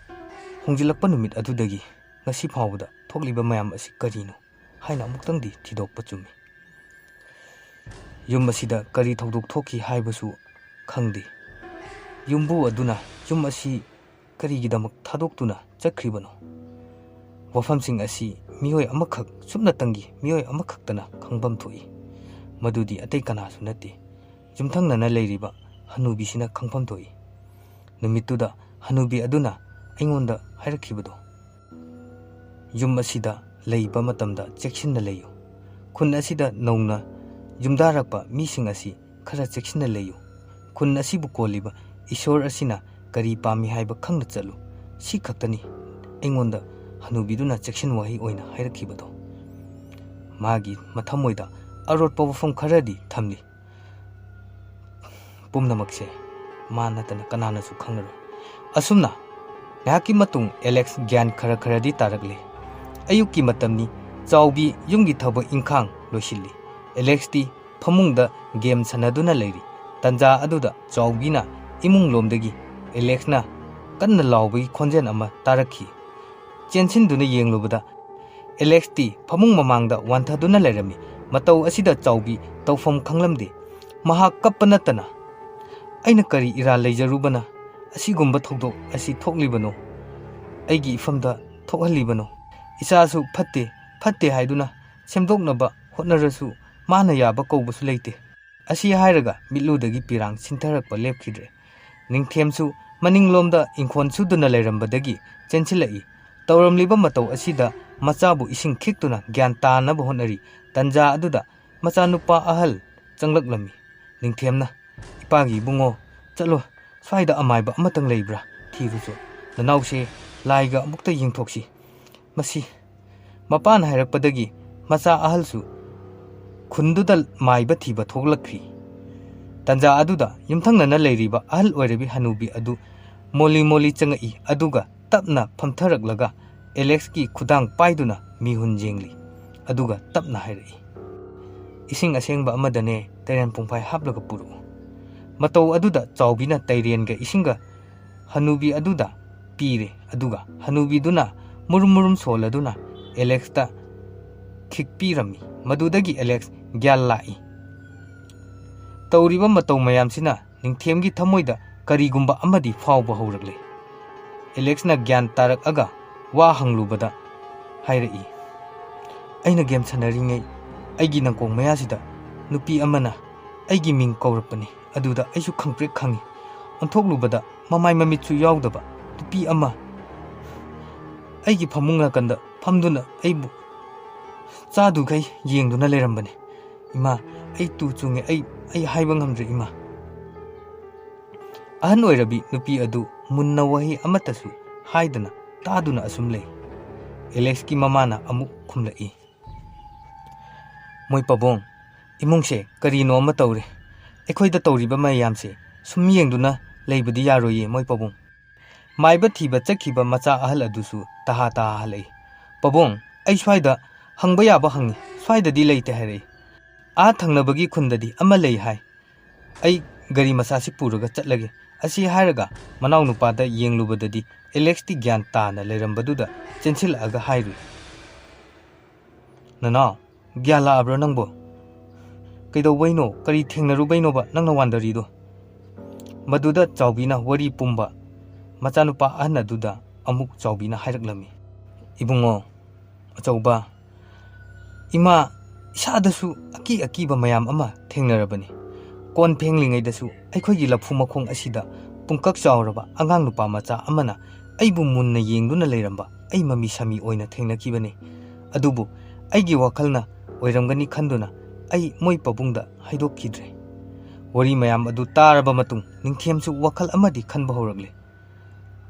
ꯍꯣꯡꯖꯤꯜꯂꯛꯄ ꯅꯨꯃꯤꯠ ꯑꯗꯨꯗꯒꯤ ꯉꯁꯤ ꯐꯥꯎꯕꯗ ꯊꯣꯛꯂꯤꯕ ꯃꯌꯥꯝ ꯑꯁꯤ ꯀꯔꯤꯅꯣ?" ꯍꯥꯏꯅ ꯑꯃꯨꯛꯇꯪꯗꯤ ꯊꯤꯗꯣꯛꯄ ꯆꯨꯝꯃꯤ꯫ ꯌꯨꯝ ꯑꯁꯤꯗ ꯀꯔꯤ ꯊꯧꯗꯣꯛ ꯊꯣꯛꯈꯤ ꯍꯥꯏꯕꯁꯨ ꯈꯪꯗꯦ꯫ ꯌꯨꯝꯕꯨ ꯑꯗꯨꯅ ꯌꯨꯝ ꯑꯁꯤ ꯀꯔꯤꯒꯤꯗꯃꯛ ꯊꯥꯗꯣꯛꯇꯨꯅ ꯆꯠꯈ꯭ꯔꯤꯕꯅꯣ? ꯋꯥꯐꯝꯁꯤꯡ ꯑꯁꯤ ꯃꯤꯑꯣꯏ ꯑꯃꯈꯛ, ꯁꯨꯞꯅꯇꯪꯒꯤ ꯃꯤꯑꯣꯏ ꯑꯃꯈꯛꯇꯅ ꯈꯪꯐꯝ ꯊꯣꯛꯏ꯫ ꯃꯗꯨꯗꯤ ꯑꯇꯩ ꯀꯅꯥꯁꯨ ꯅꯠꯇꯦ, ꯌꯨꯝꯊꯪꯅꯅ ꯂꯩꯔꯤꯕ ꯍꯅꯨꯕꯤꯁꯤꯅ ꯈꯪꯐꯝ ꯊꯣꯛꯏ꯫ ꯅꯨꯃꯤꯠꯇꯨꯗ ꯍꯅꯨꯕꯤ ꯑꯗꯨꯅ ꯑꯩꯉꯣꯟꯗ ꯍꯥꯏꯔꯛꯈꯤꯕꯗꯣ, "ꯌꯨꯝ ꯑꯁꯤꯗ ꯂꯩꯕ ꯃꯇꯝꯗ ꯆꯦꯛꯁꯤꯟꯅ ꯂꯩꯌꯨ꯫ ꯈꯨꯟ ꯑꯁꯤꯗ ꯅꯧꯅ ꯌꯨꯝꯗꯥꯔꯛꯄ ꯃꯤꯁꯤꯡ ꯑꯁꯤ ꯈꯔ ꯆꯦꯛꯁꯤꯟꯅ ꯂꯩꯌꯨ꯫ ꯈꯨꯟ ꯑꯁꯤꯕꯨ ꯀꯣꯜꯂꯤꯕ ꯏꯁꯣꯔ ꯑꯁꯤꯅ ꯀꯔꯤ ꯄꯥꯝꯃꯤ ꯍꯥꯏꯕ ꯈꯪꯅ ꯆꯠꯂꯨ꯫ ꯁꯤ ꯈꯛꯇꯅꯤ ꯑꯩꯉꯣꯟꯗ ꯍꯅꯨꯕꯤꯗꯨꯅ ꯆꯦꯛꯁꯤꯟ ꯋꯥꯍꯩ ꯑꯣꯏꯅ ꯍꯥꯏꯔꯛꯈꯤꯕꯗꯣ꯫ ꯃꯥꯒꯤ ꯃꯊꯃꯣꯏꯗ ꯑꯔꯣꯠꯄ ꯋꯥꯐꯝ ꯈꯔꯗꯤ ꯊꯝꯂꯤ꯫ ꯄꯨꯝꯅꯃꯛꯁꯦ ꯃꯥ ꯅꯠꯇꯅ ꯀꯅꯥꯅꯁꯨ ꯈꯪꯂꯔꯣꯏ꯫ ꯑꯁꯨꯝꯅ ꯉꯥꯏꯍꯥꯛꯀꯤ ꯃꯇꯨꯡ ꯑꯦꯂꯦꯛꯁ ꯒ꯭ꯌꯥꯟ ꯈꯔ ꯈꯔꯗꯤ ꯇꯥꯔꯛꯂꯦ꯫ ꯑꯌꯨꯛꯀꯤ ꯃꯇꯝꯅꯤ꯫ ꯆꯥꯎꯕꯤ ꯌꯨꯝꯒꯤ ꯊꯕꯛ ꯏꯪꯈꯥꯡ ꯂꯣꯏꯁꯤꯜꯂꯤ꯫ ꯑꯦꯂꯦꯛꯁꯇꯤ ꯐꯃꯨꯡꯗ ꯒꯦꯝ ꯁꯥꯟꯅꯗꯨꯅ ꯂꯩꯔꯤ꯫ ꯇꯟꯖꯥ ꯑꯗꯨꯗ ꯆꯥꯎꯕꯤꯅ ꯏꯃꯨꯡꯂꯣꯝꯗꯒꯤ ꯑꯦꯂꯦꯛꯁꯅ ꯀꯟꯅ ꯂꯥꯎꯕꯒꯤ ꯈꯣꯟꯖꯦꯜ ꯑꯃ ꯇꯥꯔꯛꯈꯤ꯫ ꯆꯦꯟꯁꯤꯟꯗꯨꯅ ꯌꯦꯡꯂꯨꯕꯗ ꯑꯦꯂꯦꯛꯁꯇꯤ ꯐꯃꯨꯡ ꯃꯃꯥꯡꯗ ꯋꯥꯟꯊꯗꯨꯅ ꯂꯩꯔꯝꯃꯤ꯫ ꯃꯇꯧ ꯑꯁꯤꯗ ꯆꯥꯎꯕꯤ ꯇꯧꯐꯝ ꯈꯪꯂꯝꯗꯦ꯫ ꯃꯍꯥꯛ ꯀꯞꯄ ꯅꯠꯇꯅ, "ꯑꯩꯅ ꯀꯔꯤ ꯏꯔꯥꯜ ꯂꯩꯖꯔꯨꯕꯅ ꯑꯁꯤꯒꯨꯝꯕ ꯊꯧꯗꯣꯛ ꯑꯁꯤ ꯊꯣꯛꯂꯤꯕꯅꯣ? ꯑꯩꯒꯤ ꯏꯐꯝꯗ ꯊꯣꯛꯍꯜꯂꯤꯕꯅꯣ? ꯏꯆꯥꯁꯨ ꯐꯠꯇꯦ, ꯐꯠꯇꯦ ꯍꯥꯏꯗꯨꯅ ꯁꯦꯝꯗꯣꯛꯅꯕ ꯍꯣꯠꯅꯔꯁꯨ ꯃꯥꯅ ꯌꯥꯕ ꯀꯧꯕꯁꯨ ꯂꯩꯇꯦ"꯫ ꯑꯁꯤ ꯍꯥꯏꯔꯒ ꯃꯤꯠꯂꯨꯗꯒꯤ ꯄꯤꯔꯥꯡ ꯁꯤꯟꯊꯔꯛꯄ ꯂꯦꯞꯈꯤꯗ꯭ꯔꯦ꯫ ꯅꯤꯡꯊꯦꯝꯁꯨ ꯃꯅꯤꯡꯂꯣꯝꯗ ꯏꯪꯈꯣꯜ ꯁꯨꯗꯨꯅ ꯂꯩꯔꯝꯕꯗꯒꯤ ꯆꯦꯟꯁꯤꯜꯂꯛꯏ꯫ ꯇꯧꯔꯝꯂꯤꯕ ꯃꯇꯧ ꯑꯁꯤꯗ ꯃꯆꯥꯕꯨ ꯏꯁꯤꯡ ꯈꯤꯛꯇꯨꯅ ꯒ꯭ꯌꯥꯟ ꯇꯥꯅꯕ ꯍꯣꯠꯅꯔꯤ꯫ ꯇꯟꯖꯥ ꯑꯗꯨꯗ ꯃꯆꯥꯅꯨꯄꯥ ꯑꯍꯜ ꯆꯪꯂꯛꯂꯝꯃꯤ꯫ ꯅꯤꯡꯊꯦꯝꯅ, "ꯏꯄꯥꯒꯤ ꯏꯕꯨꯡꯉꯣ, ꯆꯠꯂꯣ, ꯁ꯭ꯋꯥꯏꯗ ꯑꯃꯥꯏꯕ ꯑꯃꯇꯪ ꯂꯩꯕ꯭ꯔꯥ ꯊꯤꯔꯨꯆꯣ꯫ ꯅꯅꯥꯎꯁꯦ ꯂꯥꯏꯒ ꯑꯃꯨꯛꯇ ꯌꯦꯡꯊꯣꯛꯁꯤ"꯫ ꯃꯁꯤ ꯃꯄꯥꯅ ꯍꯥꯏꯔꯛꯄꯗꯒꯤ ꯃꯆꯥ ꯑꯍꯜꯁꯨ ꯈꯨꯟꯗꯨꯗ ꯃꯥꯏꯕ ꯊꯤꯕ ꯊꯣꯛꯂꯛꯈ꯭ꯔꯤ꯫ ꯇꯟꯖꯥ ꯑꯗꯨꯗ ꯌꯨꯝꯊꯪꯅꯅ ꯂꯩꯔꯤꯕ ꯑꯍꯜ ꯑꯣꯏꯔꯕꯤ ꯍꯅꯨꯕꯤ ꯑꯗꯨ ꯃꯣꯂꯤ ꯃꯣꯂꯤ ꯆꯪꯉꯛꯏ, ꯑꯗꯨꯒ ꯇꯞꯅ ꯐꯝꯊꯔꯛꯂꯒ ꯑꯦꯂꯦꯛꯁꯀꯤ ꯈꯨꯗꯥꯡ ꯄꯥꯏꯗꯨꯅ ꯃꯤꯍꯨꯟ ꯌꯦꯡꯂꯤ꯫ ꯑꯗꯨꯒ ꯇꯞꯅ ꯍꯥꯏꯔꯛꯏ, "ꯏꯁꯤꯡ ꯑꯁꯦꯡꯕ ꯑꯃꯗꯅꯦ ꯇꯩꯔꯦꯟ ꯄꯨꯡꯐꯥꯏ ꯍꯥꯞꯂꯒ ꯄꯨꯔꯛꯎ"꯫ ꯃꯇꯧ ꯑꯗꯨꯗ ꯆꯥꯎꯕꯤꯅ ꯇꯩꯔꯦꯟꯒ ꯏꯁꯤꯡꯒ ꯍꯅꯨꯕꯤ ꯑꯗꯨꯗ ꯄꯤꯔꯦ꯫ ꯑꯗꯨꯒ ꯍꯅꯨꯕꯤꯗꯨꯅ ꯃꯨꯔꯨꯝ ꯃꯨꯔꯨꯝ ꯁꯣꯜꯂꯗꯨꯅ ꯑꯦꯂꯦꯛꯁꯇ ꯈꯤꯛꯄꯤꯔꯝꯃꯤ꯫ ꯃꯗꯨꯗꯒꯤ ꯑꯦꯂꯦꯛꯁ ꯒ꯭ꯌꯥꯟ ꯂꯥꯛꯏ꯫ ꯇꯧꯔꯤꯕ ꯃꯇꯧ ꯃꯌꯥꯝꯁꯤꯅ ꯅꯤꯡꯊꯦꯝꯒꯤ ꯊꯃꯣꯏꯗ ꯀꯔꯤꯒꯨꯝꯕ ꯑꯃꯗꯤ ꯐꯥꯎꯕ ꯍꯧꯔꯛꯂꯦ꯫ ꯑꯦꯂꯦꯛꯁꯅ ꯒ꯭ꯌꯥꯟ ꯇꯥꯔꯛꯑꯒ ꯋꯥ ꯍꯪꯂꯨꯕꯗ ꯍꯥꯏꯔꯛꯏ, "ꯑꯩꯅ ꯒꯦꯝ ꯁꯥꯟꯅꯔꯤꯉꯩ ꯑꯩꯒꯤ ꯅꯥꯀꯣꯡ ꯃꯌꯥꯁꯤꯗ ꯅꯨꯄꯤ ꯑꯃꯅ ꯑꯩꯒꯤ ꯃꯤꯡ ꯀꯧꯔꯛꯄꯅꯤ꯫ ꯑꯗꯨꯗ ꯑꯩꯁꯨ ꯈꯪꯄ꯭ꯔꯦꯛ ꯈꯪꯉꯤ꯫ ꯑꯣꯟꯊꯣꯛꯂꯨꯕꯗ ꯃꯃꯥꯏ ꯃꯃꯤꯠꯁꯨ ꯌꯥꯎꯗꯕ ꯅꯨꯄꯤ ꯑꯃ ꯑꯩꯒꯤ ꯐꯃꯨꯡ ꯅꯥꯀꯟꯗ ꯐꯝꯗꯨꯅ ꯑꯩꯕꯨ ꯆꯥꯗꯨꯈꯩ ꯌꯦꯡꯗꯨꯅ ꯂꯩꯔꯝꯕꯅꯤ꯫ ꯏꯃꯥ, ꯑꯩ ꯇꯨ ꯆꯨꯡꯉꯦ, ꯑꯩ ꯑꯩ ꯍꯥꯏꯕ ꯉꯝꯗ꯭ꯔꯦ, ꯏꯃꯥ꯫ ꯑꯍꯟ ꯑꯣꯏꯔꯕꯤ ꯅꯨꯄꯤ ꯑꯗꯨ ꯃꯨꯟꯅ ꯋꯥꯍꯩ ꯑꯃꯠꯇꯁꯨ ꯍꯥꯏꯗꯅ ꯇꯥꯗꯨꯅ ꯑꯁꯨꯝ ꯂꯩ꯫ ꯑꯦꯂꯦꯛꯁꯀꯤ ꯃꯃꯥꯅ ꯑꯃꯨꯛ ꯈꯨꯝꯂꯛꯏ, "ꯃꯣꯏ ꯄꯥꯕꯨꯡ, ꯏꯃꯨꯡꯁꯦ ꯀꯔꯤꯅꯣ ꯑꯃ ꯇꯧꯔꯦ꯫ ꯑꯩꯈꯣꯏꯗ ꯇꯧꯔꯤꯕ ꯃꯌꯥꯝꯁꯦ ꯁꯨꯝ ꯌꯦꯡꯗꯨꯅ ꯂꯩꯕꯗꯤ ꯌꯥꯔꯣꯏꯌꯦ, ꯃꯣꯏ ꯄꯥꯕꯨꯡ"꯫ ꯃꯥꯏꯕ ꯊꯤꯕ ꯆꯠꯈꯤꯕ ꯃꯆꯥ ꯑꯍꯜ ꯑꯗꯨꯁꯨ ꯇꯍꯥ ꯇꯍꯥ ꯍꯜꯂꯛꯏ꯫ "ꯄꯥꯕꯨꯡ, ꯑꯩ ꯁ꯭ꯋꯥꯏꯗ ꯍꯪꯕ ꯌꯥꯕ ꯍꯪꯉꯤ, ꯁ꯭ꯋꯥꯏꯗꯗꯤ ꯂꯩꯇꯦ ꯍꯥꯏꯔꯛꯏ꯫ ꯑꯥ ꯊꯪꯅꯕꯒꯤ ꯈꯨꯟꯗꯗꯤ ꯑꯃ ꯂꯩ ꯍꯥꯏ꯫ ꯑꯩ ꯒꯥꯔꯤ ꯃꯆꯥꯁꯤ ꯄꯨꯔꯒ ꯆꯠꯂꯒꯦ"꯫ ꯑꯁꯤ ꯍꯥꯏꯔꯒ ꯃꯅꯥꯎꯅꯨꯄꯥꯗ ꯌꯦꯡꯂꯨꯕꯗꯗꯤ ꯑꯦꯂꯦꯛꯁꯇꯤ ꯒ꯭ꯌꯥꯟ ꯇꯥꯅ ꯂꯩꯔꯝꯕꯗꯨꯗ ꯆꯦꯟꯁꯤꯜꯂꯛꯑꯒ ꯍꯥꯏꯔꯨꯏ, "ꯅꯅꯥꯎ, ꯒ꯭ꯌꯥꯟ ꯂꯥꯛꯑꯕ꯭ꯔꯥ ꯅꯪꯕꯣ? ꯀꯩꯗꯧꯕꯩꯅꯣ? ꯀꯔꯤ ꯊꯦꯡꯅꯔꯨꯕꯩꯅꯣꯕ ꯅꯪꯅ ꯋꯥꯟꯗꯔꯤꯗꯣ?" ꯃꯗꯨꯗ ꯆꯥꯎꯕꯤꯅ ꯋꯥꯔꯤ ꯄꯨꯝꯕ ꯃꯆꯥꯅꯨꯄꯥ ꯑꯍꯟ ꯑꯗꯨꯗ ꯑꯃꯨꯛ ꯆꯥꯎꯕꯤꯅ ꯍꯥꯏꯔꯛꯂꯝꯃꯤ, "ꯏꯕꯨꯡꯉꯣ, ꯑꯆꯧꯕ, ꯏꯃꯥ ꯏꯁꯥꯗꯁꯨ ꯑꯀꯤ ꯑꯀꯤꯕ ꯃꯌꯥꯝ ꯑꯃ ꯊꯦꯡꯅꯔꯕꯅꯤ꯫ ꯀꯣꯟ ꯐꯦꯡꯂꯤꯉꯩꯗꯁꯨ ꯑꯩꯈꯣꯏꯒꯤ ꯂꯐꯨ ꯃꯈꯣꯡ ꯑꯁꯤꯗ ꯄꯨꯡꯀꯛ ꯆꯥꯎꯔꯕ ꯑꯉꯥꯡ ꯅꯨꯄꯥ ꯃꯆꯥ ꯑꯃꯅ ꯑꯩꯕꯨ ꯃꯨꯟꯅ ꯌꯦꯡꯗꯨꯅ ꯂꯩꯔꯝꯕ ꯑꯩ ꯃꯃꯤ ꯁꯥꯃꯤ ꯑꯣꯏꯅ ꯊꯦꯡꯅꯈꯤꯕꯅꯤ꯫ ꯑꯗꯨꯕꯨ ꯑꯩꯒꯤ ꯋꯥꯈꯜꯅ ꯑꯣꯏꯔꯝꯒꯅꯤ ꯈꯟꯗꯨꯅ ꯑꯩ ꯃꯣꯏ ꯄꯥꯕꯨꯡꯗ ꯍꯥꯏꯗꯣꯛꯈꯤꯗ꯭ꯔꯦ"꯫ ꯋꯥꯔꯤ ꯃꯌꯥꯝ ꯑꯗꯨ ꯇꯥꯔꯕ ꯃꯇꯨꯡ ꯅꯤꯡꯊꯦꯝꯁꯨ ꯋꯥꯈꯜ ꯑꯃꯗꯤ ꯈꯟꯕ ꯍꯧꯔꯛꯂꯦ꯫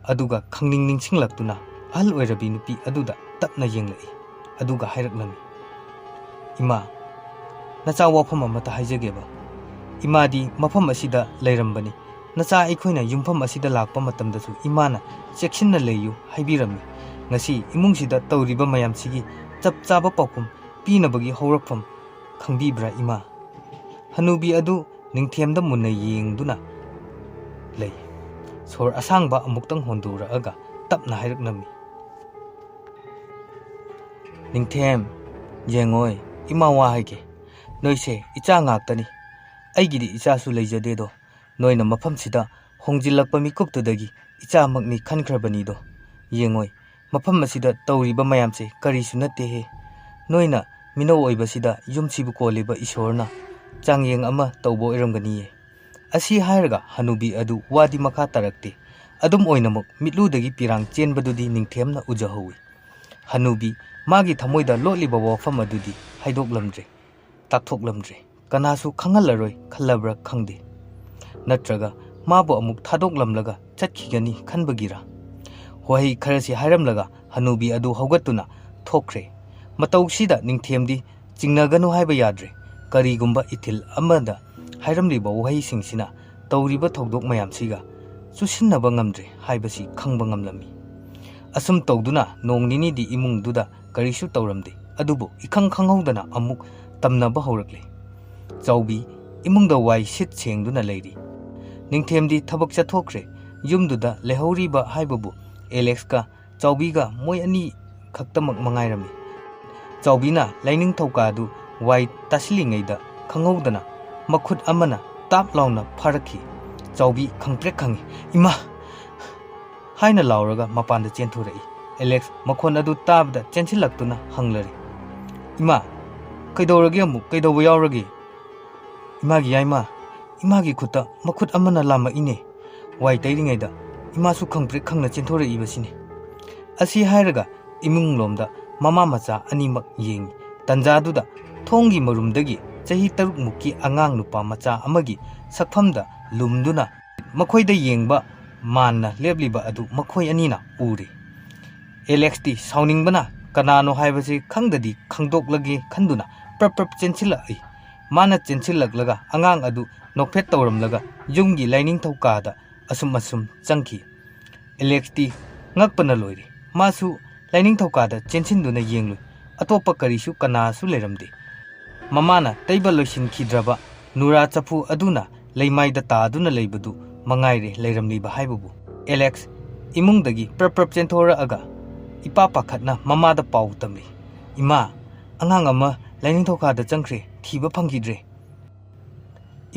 ꯑꯗꯨꯒ ꯈꯪꯅꯤꯡ ꯅꯤꯡꯁꯤꯡꯂꯛꯇꯨꯅ ꯑꯍꯜ ꯑꯣꯏꯔꯕꯤ ꯅꯨꯄꯤ ꯑꯗꯨꯗ ꯇꯞꯅ ꯌꯦꯡꯂꯛꯏ꯫ ꯑꯗꯨꯒ ꯍꯥꯏꯔꯛꯂꯝꯃꯤ, "ꯏꯃꯥ, ꯅꯆꯥ ꯋꯥꯐꯝ ꯑꯃꯇ ꯍꯥꯏꯖꯒꯦꯕ꯫ ꯏꯃꯥꯗꯤ ꯃꯐꯝ ꯑꯁꯤꯗ ꯂꯩꯔꯝꯕꯅꯤ꯫ ꯅꯆꯥ ꯑꯩꯈꯣꯏꯅ ꯌꯨꯝꯐꯝ ꯑꯁꯤꯗ ꯂꯥꯛꯄ ꯃꯇꯝꯗꯁꯨ ꯏꯃꯥꯅ ꯆꯦꯛꯁꯤꯟꯅ ꯂꯩꯌꯨ ꯍꯥꯏꯕꯤꯔꯝꯃꯤ꯫ ꯉꯁꯤ ꯏꯃꯨꯡꯁꯤꯗ ꯇꯧꯔꯤꯕ ꯃꯌꯥꯝꯁꯤꯒꯤ ꯆꯞ ꯆꯥꯕ ꯄꯥꯎꯈꯨꯝ ꯄꯤꯅꯕꯒꯤ ꯍꯧꯔꯛꯐꯝ ꯈꯪꯕꯤꯕ꯭ꯔꯥ, ꯏꯃꯥ?" ꯍꯅꯨꯕꯤ ꯑꯗꯨ ꯅꯤꯡꯊꯦꯝꯗ ꯃꯨꯟꯅ ꯌꯦꯡꯗꯨꯅ ꯂꯩ꯫ ꯁꯣꯔ ꯑꯁꯥꯡꯕ ꯑꯃꯨꯛꯇꯪ ꯍꯣꯟꯗꯣꯔꯛꯑꯒ ꯇꯞꯅ ꯍꯥꯏꯔꯛꯂꯝꯃꯤ, "ꯅꯤꯡꯊꯦꯝ, ꯌꯦꯡꯉꯣꯏ, ꯏꯃꯥ ꯋꯥ ꯍꯥꯏꯒꯦ꯫ ꯅꯣꯏꯁꯦ ꯏꯆꯥ ꯉꯥꯛꯇꯅꯤ꯫ ꯑꯩꯒꯤꯗꯤ ꯏꯆꯥꯁꯨ ꯂꯩꯖꯗꯦꯗꯣ꯫ ꯅꯣꯏꯅ ꯃꯐꯝꯁꯤꯗ ꯍꯣꯡꯖꯤꯜꯂꯛꯄ ꯃꯤꯀꯨꯞꯇꯨꯗꯒꯤ ꯏꯆꯥꯃꯛꯅꯤ ꯈꯟꯈ꯭ꯔꯕꯅꯤꯗꯣ꯫ ꯌꯦꯡꯉꯣꯏ, ꯃꯐꯝ ꯑꯁꯤꯗ ꯇꯧꯔꯤꯕ ꯃꯌꯥꯝꯁꯦ ꯀꯔꯤꯁꯨ ꯅꯠꯇꯦꯍꯦ꯫ ꯅꯣꯏꯅ ꯃꯤꯅꯧ ꯑꯣꯏꯕꯁꯤꯗ ꯌꯨꯝꯁꯤꯕꯨ ꯀꯣꯜꯂꯤꯕ ꯏꯁꯣꯔꯅ ꯆꯥꯡꯌꯦꯡ ꯑꯃ ꯇꯧꯕ ꯑꯣꯏꯔꯝꯒꯅꯤꯌꯦ"꯫ ꯑꯁꯤ ꯍꯥꯏꯔꯒ ꯍꯅꯨꯕꯤ ꯑꯗꯨ ꯋꯥꯗꯤ ꯃꯈꯥ ꯇꯥꯔꯛꯇꯦ꯫ ꯑꯗꯨꯝ ꯑꯣꯏꯅꯃꯛ ꯃꯤꯠꯂꯨꯗꯒꯤ ꯄꯤꯔꯥꯡ ꯆꯦꯟꯕꯗꯨꯗꯤ ꯅꯤꯡꯊꯦꯝꯅ ꯎꯖꯍꯧꯏ꯫ ꯍꯅꯨꯕꯤ ꯃꯥꯒꯤ ꯊꯃꯣꯏꯗ ꯂꯣꯠꯂꯤꯕ ꯋꯥꯐꯝ ꯑꯗꯨꯗꯤ ꯍꯥꯏꯗꯣꯛꯂꯝꯗ꯭ꯔꯦ, ꯇꯥꯛꯊꯣꯛꯂꯝꯗ꯭ꯔꯦ꯫ ꯀꯅꯥꯁꯨ ꯈꯪꯍꯜꯂꯔꯣꯏ ꯈꯜꯂꯕ꯭ꯔꯥ ꯈꯪꯗꯦ꯫ ꯅꯠꯇ꯭ꯔꯒ ꯃꯥꯕꯨ ꯑꯃꯨꯛ ꯊꯥꯗꯣꯛꯂꯝꯂꯒ ꯆꯠꯈꯤꯒꯅꯤ ꯈꯟꯕꯒꯤꯔꯥ? ꯋꯥꯍꯩ ꯈꯔꯁꯤ ꯍꯥꯏꯔꯝꯂꯒ ꯍꯅꯨꯕꯤ ꯑꯗꯨ ꯍꯧꯒꯠꯇꯨꯅ ꯊꯣꯛꯈ꯭ꯔꯦ꯫ ꯃꯇꯧꯁꯤꯗ ꯅꯤꯡꯊꯦꯝꯗꯤ ꯆꯤꯡꯅꯒꯅꯨ ꯍꯥꯏꯕ ꯌꯥꯗ꯭ꯔꯦ꯫ ꯀꯔꯤꯒꯨꯝꯕ ꯏꯊꯤꯜ ꯑꯃꯗ ꯍꯥꯏꯔꯝꯂꯤꯕ ꯋꯥꯍꯩꯁꯤꯡꯁꯤꯅ ꯇꯧꯔꯤꯕ ꯊꯧꯗꯣꯛ ꯃꯌꯥꯝꯁꯤꯒ ꯆꯨꯁꯤꯟꯅꯕ ꯉꯝꯗ꯭ꯔꯦ ꯍꯥꯏꯕꯁꯤ ꯈꯪꯕ ꯉꯝꯂꯝꯃꯤ꯫ ꯑꯁꯨꯝ ꯇꯧꯗꯨꯅ ꯅꯣꯡ ꯅꯤꯅꯤꯗꯤ ꯏꯃꯨꯡꯗꯨꯗ ꯀꯔꯤꯁꯨ ꯇꯧꯔꯝꯗꯦ꯫ ꯑꯗꯨꯕꯨ ꯏꯈꯪ ꯈꯪꯍꯧꯗꯅ ꯑꯃꯨꯛ ꯇꯝꯅꯕ ꯍꯧꯔꯛꯂꯦ꯫ ꯆꯥꯎꯕꯤ ꯏꯃꯨꯡꯗ ꯋꯥꯏ ꯁꯤꯠ ꯁꯦꯡꯗꯨꯅ ꯂꯩꯔꯤ꯫ ꯅꯤꯡꯊꯦꯝꯗꯤ ꯊꯕꯛ ꯆꯠꯊꯣꯛꯈ꯭ꯔꯦ꯫ ꯌꯨꯝꯗꯨꯗ ꯂꯩꯍꯧꯔꯤꯕ ꯍꯥꯏꯕꯕꯨ ꯑꯦꯂꯦꯛꯁꯀ ꯆꯥꯎꯕꯤꯒ ꯃꯣꯏ ꯑꯅꯤ ꯈꯛꯇꯃꯛ ꯃꯉꯥꯏꯔꯝꯃꯤ꯫ ꯆꯥꯎꯕꯤꯅ ꯂꯥꯏꯅꯤꯡꯊꯧꯀꯥꯗꯨ ꯋꯥꯏ ꯇꯥꯁꯤꯜꯂꯤꯉꯩꯗ ꯈꯪꯍꯧꯗꯅ ꯃꯈꯨꯠ ꯑꯃꯅ ꯇꯥꯞ ꯂꯥꯎꯅ ꯐꯥꯔꯛꯈꯤ꯫ ꯆꯥꯎꯕꯤ ꯈꯪꯄ꯭ꯔꯦꯛ ꯈꯪꯉꯤ꯫ "ꯏꯃꯥ!" ꯍꯥꯏꯅ ꯂꯥꯎꯔꯒ ꯃꯄꯥꯟꯗ ꯆꯦꯟꯊꯣꯔꯛꯏ꯫ ꯑꯦꯂꯦꯛꯁ ꯃꯈꯣꯟ ꯑꯗꯨ ꯇꯥꯕꯗ ꯆꯦꯟꯁꯤꯜꯂꯛꯇꯨꯅ ꯍꯪꯂꯔꯤ, "ꯏꯃꯥ, ꯀꯩꯗꯧꯔꯒꯦ? ꯑꯃꯨꯛ ꯀꯩꯗꯧꯕ ꯌꯥꯎꯔꯒꯦ?" "ꯏꯃꯥꯒꯤ ꯌꯥꯏꯃ, ꯏꯃꯥꯒꯤ ꯈꯨꯠꯇ ꯃꯈꯨꯠ ꯑꯃꯅ ꯂꯥꯝꯃꯛꯏꯅꯦ꯫ ꯋꯥꯏ ꯇꯩꯔꯤꯉꯩꯗ ꯏꯃꯥꯁꯨ ꯈꯪꯄ꯭ꯔꯦꯛ ꯈꯪꯅ ꯆꯦꯟꯊꯣꯔꯛꯏꯕꯁꯤꯅꯤ꯫" ꯑꯁꯤ ꯍꯥꯏꯔꯒ ꯏꯃꯨꯡꯂꯣꯝꯗ ꯃꯃꯥ ꯃꯆꯥ ꯑꯅꯤꯃꯛ ꯌꯦꯡꯉꯤ꯫ ꯇꯟꯖꯥꯗꯨꯗ ꯊꯣꯡꯒꯤ ꯃꯔꯨꯝꯗꯒꯤ ꯆꯍꯤ ꯇꯔꯨꯛ ꯃꯨꯛꯀꯤ ꯑꯉꯥꯡ ꯅꯨꯄꯥ ꯃꯆꯥ ꯑꯃꯒꯤ ꯁꯛꯐꯝꯗ ꯂꯨꯝꯗꯨꯅ ꯃꯈꯣꯏꯗ ꯌꯦꯡꯕ ꯃꯥꯟꯅ ꯂꯦꯞꯂꯤꯕ ꯑꯗꯨ ꯃꯈꯣꯏ ꯑꯅꯤꯅ ꯎꯔꯦ꯫ ꯑꯦꯂꯦꯛꯁꯇꯤ ꯁꯥꯎꯅꯤꯡꯕꯅ ꯀꯅꯥꯅꯣ ꯍꯥꯏꯕꯁꯤ ꯈꯪꯗꯗꯤ ꯈꯪꯗꯣꯛꯂꯒꯦ ꯈꯟꯗꯨꯅ ꯄ꯭ꯔꯞ ꯄ꯭ꯔꯞ ꯆꯦꯟꯁꯤꯜꯂꯛꯏ꯫ ꯃꯥꯅ ꯆꯦꯟꯁꯤꯜꯂꯛꯂꯒ ꯑꯉꯥꯡ ꯑꯗꯨ ꯅꯣꯛꯐꯦꯠ ꯇꯧꯔꯝꯂꯒ ꯌꯨꯝꯒꯤ ꯂꯥꯏꯅꯤꯡꯊꯧ ꯀꯥꯗ ꯑꯁꯨꯝ ꯑꯁꯨꯝ ꯆꯪꯈꯤ꯫ ꯑꯦꯂꯦꯛꯁꯇꯤ ꯉꯛꯄꯅ ꯂꯣꯏꯔꯦ꯫ ꯃꯥꯁꯨ ꯂꯥꯏꯅꯤꯡꯊꯧ ꯀꯥꯗ ꯆꯦꯟꯁꯤꯟꯗꯨꯅ ꯌꯦꯡꯂꯨꯏ꯫ ꯑꯇꯣꯞꯄ ꯀꯔꯤꯁꯨ ꯀꯅꯥꯁꯨ ꯂꯩꯔꯝꯗꯦ꯫ ꯃꯃꯥꯅ ꯇꯩꯕ ꯂꯣꯏꯁꯤꯟꯈꯤꯗ꯭ꯔꯕ ꯅꯨꯔꯥ ꯆꯐꯨ ꯑꯗꯨꯅ ꯂꯩꯃꯥꯏꯗ ꯇꯥꯗꯨꯅ ꯂꯩꯕꯗꯨ ꯃꯉꯥꯏꯔꯦ ꯂꯩꯔꯝꯂꯤꯕ ꯍꯥꯏꯕꯕꯨ꯫ ꯑꯦꯂꯦꯛꯁ ꯏꯃꯨꯡꯗꯒꯤ ꯄ꯭ꯔꯞ ꯄ꯭ꯔꯞ ꯆꯦꯟꯊꯣꯔꯛꯑꯒ ꯏꯄꯥ ꯄꯥꯈꯠꯅ ꯃꯃꯥꯗ ꯄꯥꯎ ꯇꯝꯂꯤ, "ꯏꯃꯥ, ꯑꯉꯥꯡ ꯑꯃ ꯂꯥꯏꯅꯤꯡꯊꯧ ꯀꯥꯗ ꯆꯪꯈ꯭ꯔꯦ, ꯊꯤꯕ ꯐꯪꯈꯤꯗ꯭ꯔꯦ꯫"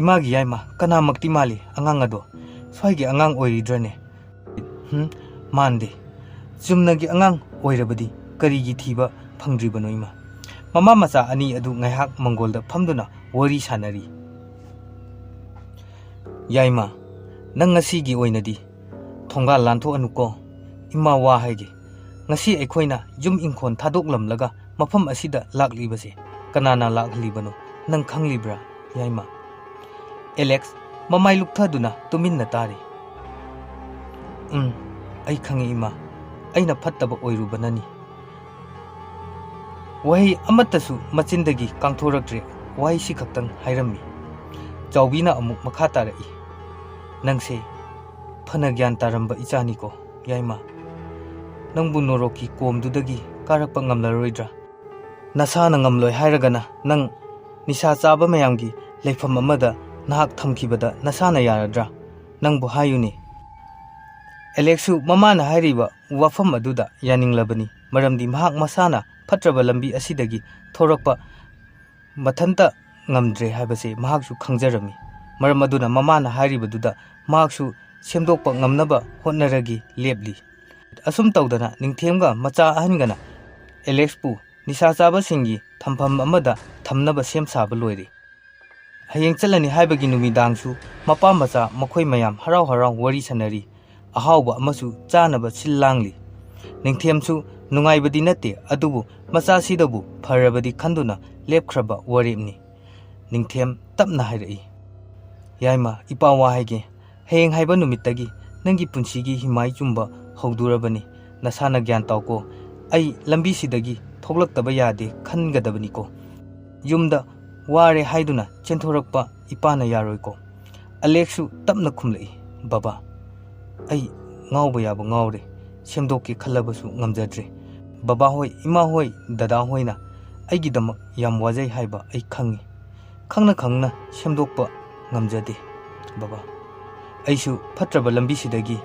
"ꯏꯃꯥꯒꯤ ꯌꯥꯏꯃ, ꯀꯅꯥꯃꯛꯇꯤ ꯃꯥꯜꯂꯤ ꯑꯉꯥꯡ ꯑꯗꯣ? ꯁ꯭ꯋꯥꯏꯒꯤ ꯑꯉꯥꯡ ꯑꯣꯏꯔꯤꯗ꯭ꯔꯅꯦ?" "ꯍꯨꯝ, ꯃꯥꯟꯗꯦ꯫ ꯆꯨꯝꯅꯒꯤ ꯑꯉꯥꯡ ꯑꯣꯏꯔꯕꯗꯤ ꯀꯔꯤꯒꯤ ꯊꯤꯕ ꯐꯪꯗ꯭ꯔꯤꯕꯅꯣ, ꯏꯃꯥ?" ꯃꯃꯥ ꯃꯆꯥ ꯑꯅꯤ ꯑꯗꯨ ꯉꯥꯏꯍꯥꯛ ꯃꯪꯒꯣꯜꯗ ꯐꯝꯗꯨꯅ ꯋꯥꯔꯤ ꯁꯥꯟꯅꯔꯤ꯫ "ꯌꯥꯏꯃ, ꯅꯪ ꯉꯁꯤꯒꯤ ꯑꯣꯏꯅꯗꯤ ꯊꯣꯡꯒꯥꯜ ꯂꯥꯟꯊꯣꯛꯑꯅꯨꯀꯣ꯫ ꯏꯃꯥ ꯋꯥ ꯍꯥꯏꯒꯦ꯫ ꯉꯁꯤ ꯑꯩꯈꯣꯏꯅ ꯌꯨꯝ ꯏꯪꯈꯣꯜ ꯊꯥꯗꯣꯛꯂꯝꯂꯒ ꯃꯐꯝ ꯑꯁꯤꯗ ꯂꯥꯛꯂꯤꯕꯁꯦ ꯀꯅꯥꯅ ꯂꯥꯛꯍꯜꯂꯤꯕꯅꯣ? "ꯅꯪ ꯈꯪꯂꯤꯕ꯭ꯔꯥ, ꯌꯥꯏꯃ?" ꯑꯦꯂꯦꯛꯁ ꯃꯃꯥꯏ ꯂꯨꯞꯊꯗꯨꯅ ꯇꯨꯃꯤꯟꯅ ꯇꯥꯔꯤ꯫ "ꯎꯝ, ꯑꯩ ꯈꯪꯏ, ꯏꯃꯥ꯫ ꯑꯩꯅ ꯐꯠꯇꯕ ꯑꯣꯏꯔꯨꯕꯅꯅꯤ꯫" ꯋꯥꯍꯩ ꯑꯃꯠꯇꯁꯨ ꯃꯆꯤꯟꯗꯒꯤ ꯀꯥꯡꯊꯣꯔꯛꯇ꯭ꯔꯦ꯫ ꯋꯥꯍꯩꯁꯤ ꯈꯛꯇꯪ ꯍꯥꯏꯔꯝꯃꯤ꯫ ꯆꯥꯎꯕꯤꯅ ꯑꯃꯨꯛ ꯃꯈꯥ ꯇꯥꯔꯛꯏ, "ꯅꯪꯁꯦ ꯐꯅ ꯒ꯭ꯌꯥꯟ ꯇꯥꯔꯝꯕ ꯏꯆꯥꯅꯤꯀꯣ, ꯌꯥꯏꯃ꯫ ꯅꯪꯕꯨ ꯅꯣꯔꯣꯛꯀꯤ ꯀꯣꯝꯗꯨꯗꯒꯤ ꯀꯥꯔꯛꯄ ꯉꯝꯂꯔꯣꯏꯗ꯭ꯔꯥ? ꯅꯁꯥꯅ ꯉꯝꯂꯣꯏ ꯍꯥꯏꯔꯒꯅ ꯅꯪ ꯅꯤꯁꯥ ꯆꯥꯕ ꯃꯌꯥꯝꯒꯤ ꯂꯩꯐꯝ ꯑꯃꯗ ꯅꯍꯥꯛ ꯊꯝꯈꯤꯕꯗ ꯅꯁꯥꯅ ꯌꯥꯔꯗ꯭ꯔꯥ? ꯅꯪꯕꯨ ꯍꯥꯏꯌꯨꯅꯦ꯫" ꯑꯦꯂꯦꯛꯁꯁꯨ ꯃꯃꯥꯅ ꯍꯥꯏꯔꯤꯕ ꯋꯥꯐꯝ ꯑꯗꯨꯗ ꯌꯥꯅꯤꯡꯂꯕꯅꯤ, ꯃꯔꯝꯗꯤ ꯃꯍꯥꯛ ꯃꯁꯥꯅ ꯐꯠꯇ꯭ꯔꯕ ꯂꯝꯕꯤ ꯑꯁꯤꯗꯒꯤ ꯊꯣꯔꯛꯄ ꯃꯊꯟꯇ ꯉꯝꯗ꯭ꯔꯦ ꯍꯥꯏꯕꯁꯤ ꯃꯍꯥꯛꯁꯨ ꯈꯪꯖꯔꯝꯃꯤ꯫ ꯃꯔꯝ ꯑꯗꯨꯅ ꯃꯃꯥꯅ ꯍꯥꯏꯔꯤꯕꯗꯨꯗ ꯃꯍꯥꯛꯁꯨ ꯁꯦꯝꯗꯣꯛꯄ ꯉꯝꯅꯕ ꯍꯣꯠꯅꯔꯒꯤ ꯂꯦꯞꯂꯤ꯫ ꯑꯁꯨꯝ ꯇꯧꯗꯅ ꯅꯤꯡꯊꯦꯝꯒ ꯃꯆꯥ ꯑꯍꯟꯒꯅ ꯑꯦꯂꯦꯛꯁꯄꯨ ꯅꯤꯁꯥ ꯆꯥꯕꯁꯤꯡꯒꯤ ꯊꯝꯐꯝ ꯑꯃꯗ ꯊꯝꯅꯕ ꯁꯦꯝ ꯁꯥꯕ ꯂꯣꯏꯔꯦ꯫ ꯍꯌꯦꯡ ꯆꯠꯂꯅꯤ ꯍꯥꯏꯕꯒꯤ ꯅꯨꯃꯤꯗꯥꯡꯁꯨ ꯃꯄꯥ ꯃꯆꯥ ꯃꯈꯣꯏ ꯃꯌꯥꯝ ꯍꯔꯥꯎ ꯍꯔꯥꯎ ꯋꯥꯔꯤ ꯁꯥꯟꯅꯔꯤ꯫ ꯑꯍꯥꯎꯕ ꯑꯃꯁꯨ ꯆꯥꯅꯕ ꯁꯤꯜ ꯂꯥꯡꯂꯤ꯫ ꯅꯤꯡꯊꯦꯝꯁꯨ ꯅꯨꯡꯉꯥꯏꯕꯗꯤ ꯅꯠꯇꯦ, ꯑꯗꯨꯕꯨ ꯃꯆꯥꯁꯤꯗꯕꯨ ꯐꯔꯕꯗꯤ ꯈꯟꯗꯨꯅ ꯂꯦꯞꯈ꯭ꯔꯕ ꯋꯥꯔꯦꯞꯅꯤ꯫ ꯅꯤꯡꯊꯦꯝ ꯇꯞꯅ ꯍꯥꯏꯔꯛꯏ, "ꯌꯥꯏꯃ, ꯏꯄꯥ ꯋꯥ ꯍꯥꯏꯒꯦ꯫ ꯍꯌꯦꯡ ꯍꯥꯏꯕ ꯅꯨꯃꯤꯠꯇꯒꯤ ꯅꯪꯒꯤ ꯄꯨꯟꯁꯤꯒꯤ ꯍꯤꯃꯥꯏ ꯆꯨꯝꯕ ꯍꯧꯗꯣꯔꯕꯅꯤ꯫ ꯅꯁꯥꯅ ꯒ꯭ꯌꯥꯟ ꯇꯥꯎꯀꯣ꯫ ꯑꯩ ꯂꯝꯕꯤꯁꯤꯗꯒꯤ ꯊꯣꯛꯂꯛꯇꯕ ꯌꯥꯗꯦ ꯈꯟꯒꯗꯕꯅꯤꯀꯣ꯫ ꯌꯨꯝꯗ ꯋꯥꯔꯦ ꯍꯥꯏꯗꯨꯅ ꯆꯦꯟꯊꯣꯔꯛꯄ ꯏꯄꯥꯅ ꯌꯥꯔꯣꯏꯀꯣ꯫" ꯑꯂꯦꯛꯁꯁꯨ ꯇꯞꯅ ꯈꯨꯝꯂꯛꯏ, "ꯕꯕꯥ, ꯑꯩ ꯉꯥꯎꯕ ꯌꯥꯕ ꯉꯥꯎꯔꯦ꯫ ꯁꯦꯝꯗꯣꯛꯀꯦ ꯈꯜꯂꯕꯁꯨ ꯉꯝꯖꯗ꯭ꯔꯦ꯫ ꯕꯕꯥ ꯍꯣꯏ, ꯏꯃꯥ ꯍꯣꯏ, ꯗꯗꯥ ꯍꯣꯏꯅ ꯑꯩꯒꯤꯗꯃꯛ ꯌꯥꯝ ꯋꯥꯖꯩ ꯍꯥꯏꯕ ꯑꯩ ꯈꯪꯉꯤ꯫ ꯈꯪꯅ ꯈꯪꯅ ꯁꯦꯝꯗꯣꯛꯄ ꯉꯝꯖꯗꯦ, ꯕꯕꯥ꯫ ꯑꯩꯁꯨ ꯐꯠꯇ꯭ꯔꯕ ꯂꯝꯕꯤꯁꯤꯗꯒꯤ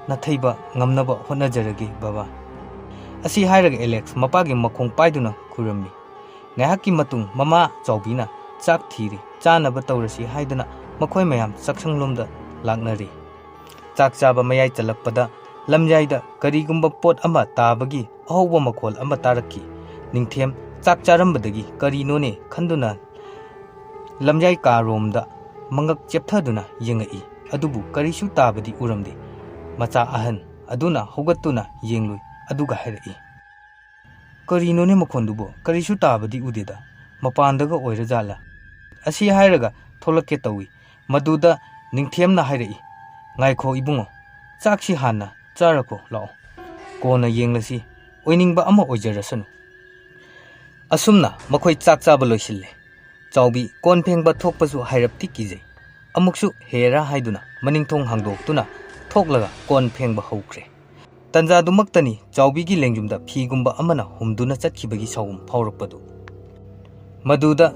ꯅꯥꯊꯩꯕ ꯉꯝꯅꯕ ꯍꯣꯠꯅꯖꯔꯒꯦ, ꯕꯕꯥ꯫" ꯑꯁꯤ ꯍꯥꯏꯔꯒ ꯑꯦꯂꯦꯛꯁ ꯃꯄꯥꯒꯤ ꯃꯈꯣꯡ ꯄꯥꯏꯗꯨꯅ ꯈꯨꯔꯝꯃꯤ꯫ ꯉꯥꯏꯍꯥꯛꯀꯤ ꯃꯇꯨꯡ ꯃꯃꯥ ꯆꯥꯎꯕꯤꯅ ꯆꯥꯛ ꯊꯤꯔꯤ꯫ ꯆꯥꯅꯕ ꯇꯧꯔꯁꯤ ꯍꯥꯏꯗꯨꯅ ꯃꯈꯣꯏ ꯃꯌꯥꯝ ꯆꯥꯛꯁꯪꯂꯣꯝꯗ ꯂꯥꯛꯅꯔꯤ꯫ ꯆꯥꯛ ꯆꯥꯕ ꯃꯌꯥꯏ ꯆꯜꯂꯛꯄꯗ ꯂꯝꯌꯥꯏꯗ ꯀꯔꯤꯒꯨꯝꯕ ꯄꯣꯠ ꯑꯃ ꯇꯥꯕꯒꯤ ꯑꯍꯧꯕ ꯃꯈꯣꯜ ꯑꯃ ꯇꯥꯔꯛꯈꯤ꯫ ꯅꯤꯡꯊꯦꯝ ꯆꯥꯛ ꯆꯥꯔꯝꯕꯗꯒꯤ ꯀꯔꯤꯅꯣꯅꯦ ꯈꯟꯗꯨꯅ ꯂꯝꯌꯥꯏ ꯀꯥꯔꯣꯝꯗ ꯃꯉꯛ ꯆꯦꯞꯊꯗꯨꯅ ꯌꯦꯡꯉꯛꯏ꯫ ꯑꯗꯨꯕꯨ ꯀꯔꯤꯁꯨ ꯇꯥꯕꯗꯤ ꯎꯔꯝꯗꯦ꯫ ꯃꯆꯥ ꯑꯍꯟ ꯑꯗꯨꯅ ꯍꯧꯒꯠꯇꯨꯅ ꯌꯦꯡꯂꯨꯏ, ꯑꯗꯨꯒ ꯍꯥꯏꯔꯛꯏ, "ꯀꯔꯤꯅꯣꯅꯦ ꯃꯈꯣꯟꯗꯨꯕꯣ? ꯀꯔꯤꯁꯨ ꯇꯥꯕꯗꯤ ꯎꯗꯦꯗ꯫ ꯃꯄꯥꯟꯗꯒ ꯑꯣꯏꯔꯖꯥꯠꯂ?" ꯑꯁꯤ ꯍꯥꯏꯔꯒ ꯊꯣꯛꯂꯛꯀꯦ ꯇꯧꯏ꯫ ꯃꯗꯨꯗ ꯅꯤꯡꯊꯦꯝꯅ ꯍꯥꯏꯔꯛꯏ, "ꯉꯥꯏꯈꯣ ꯏꯕꯨꯡꯉꯣ, ꯆꯥꯛꯁꯤ ꯍꯥꯟꯅ ꯆꯥꯔꯀꯣ ꯂꯥꯛꯑꯣ, ꯀꯣꯟꯅ ꯌꯦꯡꯂꯁꯤ, ꯑꯣꯏꯅꯤꯡꯕ ꯑꯃ ꯑꯣꯏꯖꯔꯁꯅꯨ"꯫ ꯑꯁꯨꯝꯅ ꯃꯈꯣꯏ ꯆꯥꯛ ꯆꯥꯕ ꯂꯣꯏꯁꯤꯜꯂꯦ꯫ ꯆꯥꯎꯕꯤ ꯀꯣꯟ ꯐꯦꯡꯕ ꯊꯣꯛꯄꯁꯨ ꯍꯥꯏꯔꯞꯇꯤ ꯀꯤꯖꯩ꯫ ꯑꯃꯨꯛꯁꯨ ꯍꯦꯔꯥ ꯍꯥꯏꯗꯨꯅ ꯃꯅꯤꯡꯊꯣꯡ ꯍꯥꯡꯗꯣꯛꯇꯨꯅ ꯊꯣꯛꯂꯒ ꯀꯣꯟ ꯐꯦꯡꯕ ꯍꯧꯈ꯭ꯔꯦ꯫ ꯇꯟꯖꯥꯗꯨꯃꯛꯇꯅꯤ ꯆꯥꯎꯕꯤꯒꯤ ꯂꯦꯡꯖꯨꯝꯗ ꯐꯤꯒꯨꯝꯕ ꯑꯃꯅ ꯍꯨꯝꯗꯨꯅ ꯆꯠꯈꯤꯕꯒꯤ ꯁꯥꯎꯒꯨꯝ ꯐꯥꯎꯔꯛꯄꯗꯨ꯫ ꯃꯗꯨꯗ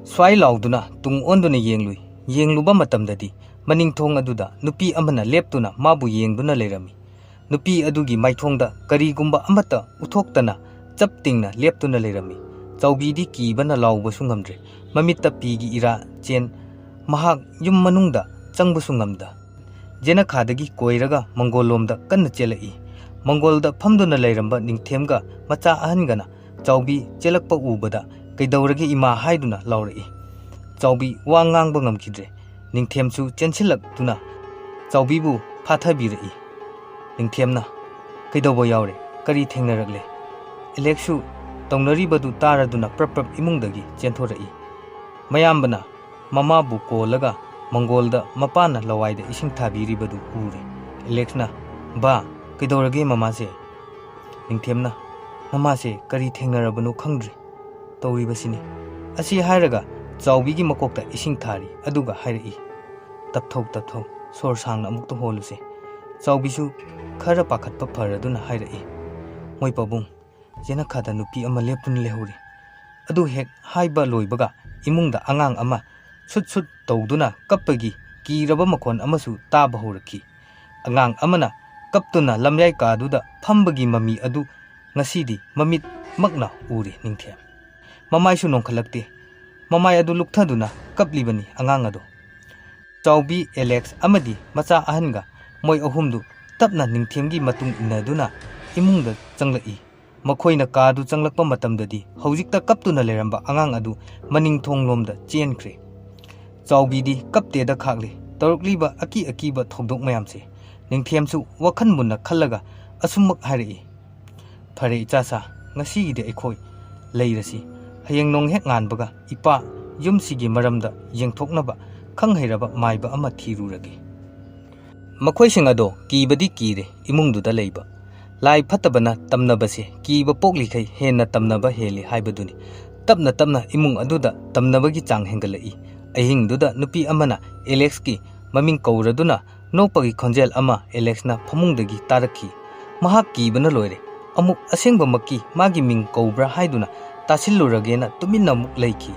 ꯁ꯭ꯋꯥꯏ ꯂꯥꯎꯗꯨꯅ ꯇꯨꯡ ꯑꯣꯟꯗꯨꯅ ꯌꯦꯡꯂꯨꯏ꯫ ꯌꯦꯡꯂꯨꯕ ꯃꯇꯝꯗꯗꯤ ꯃꯅꯤꯡꯊꯣꯡ ꯑꯗꯨꯗ ꯅꯨꯄꯤ ꯑꯃꯅ ꯂꯦꯞꯇꯨꯅ ꯃꯥꯕꯨ ꯌꯦꯡꯗꯨꯅ ꯂꯩꯔꯝꯃꯤ꯫ ꯅꯨꯄꯤ ꯑꯗꯨꯒꯤ ꯃꯥꯏꯊꯣꯡꯗ ꯀꯔꯤꯒꯨꯝꯕ ꯑꯃꯠꯇ ꯎꯠꯊꯣꯛꯇꯅ ꯆꯞ ꯇꯤꯡꯅ ꯂꯦꯞꯇꯨꯅ ꯂꯩꯔꯝꯃꯤ꯫ ꯆꯥꯎꯕꯤꯗꯤ ꯀꯤꯕꯅ ꯂꯥꯎꯕꯁꯨ ꯉꯝꯗ꯭ꯔꯦ꯫ ꯃꯃꯤꯠꯇ ꯄꯤꯒꯤ ꯏꯔꯥ ꯆꯦꯟ꯫ ꯃꯍꯥꯛ ꯌꯨꯝ ꯃꯅꯨꯡꯗ ꯆꯪꯕꯁꯨ ꯉꯝꯗ, ꯖꯦꯅꯈꯥꯗꯒꯤ ꯀꯣꯏꯔꯒ ꯃꯪꯒꯣꯜꯂꯣꯝꯗ ꯀꯟꯅ ꯆꯦꯜꯂꯛꯏ꯫ ꯃꯪꯒꯣꯜꯗ ꯐꯝꯗꯨꯅ ꯂꯩꯔꯝꯕ ꯅꯤꯡꯊꯦꯝꯒ ꯃꯆꯥ ꯑꯍꯟꯒꯅ ꯆꯥꯎꯕꯤ ꯆꯦꯜꯂꯛꯄ ꯎꯕꯗ, "ꯀꯩꯗꯧꯔꯒꯦ ꯏꯃꯥ?" ꯍꯥꯏꯗꯨꯅ ꯂꯥꯎꯔꯛꯏ꯫ ꯆꯥꯎꯕꯤ ꯋꯥ ꯉꯥꯡꯕ ꯉꯝꯈꯤꯗ꯭ꯔꯦ꯫ ꯅꯤꯡꯊꯦꯝꯁꯨ ꯆꯦꯟꯁꯤꯜꯂꯛꯇꯨꯅ ꯆꯥꯎꯕꯤꯕꯨ ꯐꯥꯊꯕꯤꯔꯛꯏ꯫ ꯅꯤꯡꯊꯦꯝꯅ, "ꯀꯩꯗꯧꯕ ꯌꯥꯎꯔꯦ? ꯀꯔꯤ ꯊꯦꯡꯅꯔꯛꯂꯦ?" ꯑꯦꯂꯦꯛꯁꯁꯨ ꯇꯧꯅꯔꯤꯕꯗꯨ ꯇꯥꯔꯗꯨꯅ ꯄ꯭ꯔꯞ ꯄ꯭ꯔꯞ ꯏꯃꯨꯡꯗꯒꯤ ꯆꯦꯟꯊꯣꯔꯛꯏ꯫ ꯃꯌꯥꯝꯕꯅ ꯃꯃꯥꯕꯨ ꯀꯣꯜꯂꯒ ꯃꯪꯒꯣꯜꯗ ꯃꯄꯥꯅ ꯂꯋꯥꯏꯗ ꯏꯁꯤꯡ ꯊꯥꯕꯤꯔꯤꯕꯗꯨ ꯎꯔꯦ꯫ ꯑꯦꯂꯦꯛꯁꯅ, "ꯕꯥ, ꯀꯩꯗꯧꯔꯒꯦ ꯃꯃꯥꯁꯦ?" ꯅꯤꯡꯊꯦꯝꯅ, "ꯃꯃꯥꯁꯦ ꯀꯔꯤ ꯊꯦꯡꯅꯔꯕꯅꯣ ꯈꯪꯗ꯭ꯔꯦ ꯇꯧꯔꯤꯕꯁꯤꯅꯤ"꯫ ꯑꯁꯤ ꯍꯥꯏꯔꯒ ꯆꯥꯎꯕꯤꯒꯤ ꯃꯀꯣꯛꯇ ꯏꯁꯤꯡ ꯊꯥꯔꯤ, ꯑꯗꯨꯒ ꯍꯥꯏꯔꯛꯏ, "ꯇꯞꯊꯧ, ꯇꯞꯊꯧ, ꯁꯣꯔ ꯁꯥꯡꯅ ꯑꯃꯨꯛꯇ ꯍꯣꯜꯂꯨꯁꯦ"꯫ ꯆꯥꯎꯕꯤꯁꯨ ꯈꯔ ꯄꯥꯈꯠꯄ ꯐꯔꯗꯨꯅ ꯍꯥꯏꯔꯛꯏ, "ꯃꯣꯏ ꯄꯥꯕꯨꯡ, ꯖꯦꯅꯈꯥꯗ ꯅꯨꯄꯤ ꯑꯃ ꯂꯦꯞꯇꯨꯅ ꯂꯩꯍꯧꯔꯤ"꯫ ꯑꯗꯨ ꯍꯦꯛ ꯍꯥꯏꯕ ꯂꯣꯏꯕꯒ ꯏꯃꯨꯡꯗ ꯑꯉꯥꯡ ꯑꯃ ꯁꯨꯠ ꯁꯨꯠ ꯇꯧꯗꯨꯅ ꯀꯞꯄꯒꯤ ꯀꯤꯔꯕ ꯃꯈꯣꯟ ꯑꯃꯁꯨ ꯇꯥꯕ ꯍꯧꯔꯛꯈꯤ꯫ ꯑꯉꯥꯡ ꯑꯃꯅ ꯀꯞꯇꯨꯅ ꯂꯝꯌꯥꯏ ꯀꯥꯗꯨꯗ ꯐꯝꯕꯒꯤ ꯃꯃꯤ ꯑꯗꯨ ꯉꯁꯤꯗꯤ ꯃꯃꯤꯠꯃꯛꯅ ꯎꯔꯦ ꯅꯤꯡꯊꯦꯝ꯫ ꯃꯃꯥꯏꯁꯨ ꯅꯣꯟꯈꯠꯂꯛꯇꯦ꯫ ꯃꯃꯥꯏ ꯑꯗꯨ ꯂꯨꯛꯊꯗꯨꯅ ꯀꯞꯂꯤꯕꯅꯤ ꯑꯉꯥꯡ ꯑꯗꯨ꯫ ꯆꯥꯎꯕꯤ, ꯑꯦꯂꯦꯛꯁ ꯑꯃꯗꯤ ꯃꯆꯥ ꯑꯍꯟꯒ ꯃꯣꯏ ꯑꯍꯨꯝꯗꯨ ꯇꯞꯅ ꯅꯤꯡꯊꯦꯝꯒꯤ ꯃꯇꯨꯡ ꯏꯟꯅꯗꯨꯅ ꯏꯃꯨꯡꯗ ꯆꯪꯂꯛꯏ꯫ ꯃꯈꯣꯏꯅ ꯀꯥꯗꯨ ꯆꯪꯂꯛꯄ ꯃꯇꯝꯗꯗꯤ ꯍꯧꯖꯤꯛꯇ ꯀꯞꯇꯨꯅ ꯂꯩꯔꯝꯕ ꯑꯉꯥꯡ ꯑꯗꯨ ꯃꯅꯤꯡ ꯊꯣꯡꯂꯣꯝꯗ ꯆꯦꯟꯈ꯭ꯔꯦ꯫ ꯆꯥꯎꯕꯤꯗꯤ ꯀꯞꯇꯦꯗ ꯈꯥꯛꯂꯤ꯫ ꯇꯧꯔꯛꯂꯤꯕ ꯑꯀꯤ ꯑꯀꯤꯕ ꯊꯧꯗꯣꯛ ꯃꯌꯥꯝꯁꯦ ꯅꯤꯡꯊꯦꯝꯁꯨ ꯋꯥꯈꯜ ꯃꯨꯟꯅ ꯈꯜꯂꯒ ꯑꯁꯨꯝꯃꯛ ꯍꯥꯏꯔꯛꯏ, "ꯐꯔꯦ ꯏꯆꯥꯁꯥ, ꯉꯁꯤꯒꯤꯗꯤ ꯑꯩꯈꯣꯏ ꯂꯩꯔꯁꯤ꯫ ꯍꯌꯦꯡ ꯅꯣꯡ ꯍꯦꯛ ꯉꯥꯟꯕꯒ ꯏꯄꯥ ꯌꯨꯝꯁꯤꯒꯤ ꯃꯔꯝꯗ ꯌꯦꯡꯊꯣꯛꯅꯕ ꯈꯪ ꯍꯩꯔꯕ ꯃꯥꯏꯕ ꯑꯃ ꯊꯤꯔꯨꯔꯒꯦ꯫ ꯃꯈꯣꯏꯁꯤꯡ ꯑꯗꯣ ꯀꯤꯕꯗꯤ ꯀꯤꯔꯦ ꯏꯃꯨꯡꯗꯨꯗ ꯂꯩꯕ꯫ ꯂꯥꯏ ꯐꯠꯇꯕꯅ ꯇꯝꯅꯕꯁꯦ ꯀꯤꯕ ꯄꯣꯛꯂꯤꯈꯩ ꯍꯦꯟꯅ ꯇꯝꯅꯕ ꯍꯦꯜꯂꯤ ꯍꯥꯏꯕꯗꯨꯅꯤ꯫ ꯇꯞꯅ ꯇꯞꯅ ꯏꯃꯨꯡ ꯑꯗꯨꯗ ꯇꯝꯅꯕꯒꯤ ꯆꯥꯡ ꯍꯦꯟꯒꯠꯂꯛꯏ꯫ ꯑꯍꯤꯡꯗꯨꯗ ꯅꯨꯄꯤ ꯑꯃꯅ ꯑꯦꯂꯦꯛꯁꯀꯤ ꯃꯃꯤꯡ ꯀꯧꯔꯗꯨꯅ ꯅꯣꯛꯄꯒꯤ ꯈꯣꯟꯖꯦꯜ ꯑꯃ ꯑꯦꯂꯦꯛꯁꯅ ꯐꯃꯨꯡꯗꯒꯤ ꯇꯥꯔꯛꯈꯤ꯫ ꯃꯍꯥꯛ ꯀꯤꯕꯅ ꯂꯣꯏꯔꯦ꯫ ꯑꯃꯨꯛ ꯑꯁꯦꯡꯕꯃꯛꯀꯤ ꯃꯥꯒꯤ ꯃꯤꯡ ꯀꯧꯕ꯭ꯔꯥ ꯍꯥꯏꯗꯨꯅ ꯇꯥꯁꯤꯜꯂꯨꯔꯒꯦꯅ ꯇꯨꯃꯤꯟꯅ ꯑꯃꯨꯛ ꯂꯩꯈꯤ꯫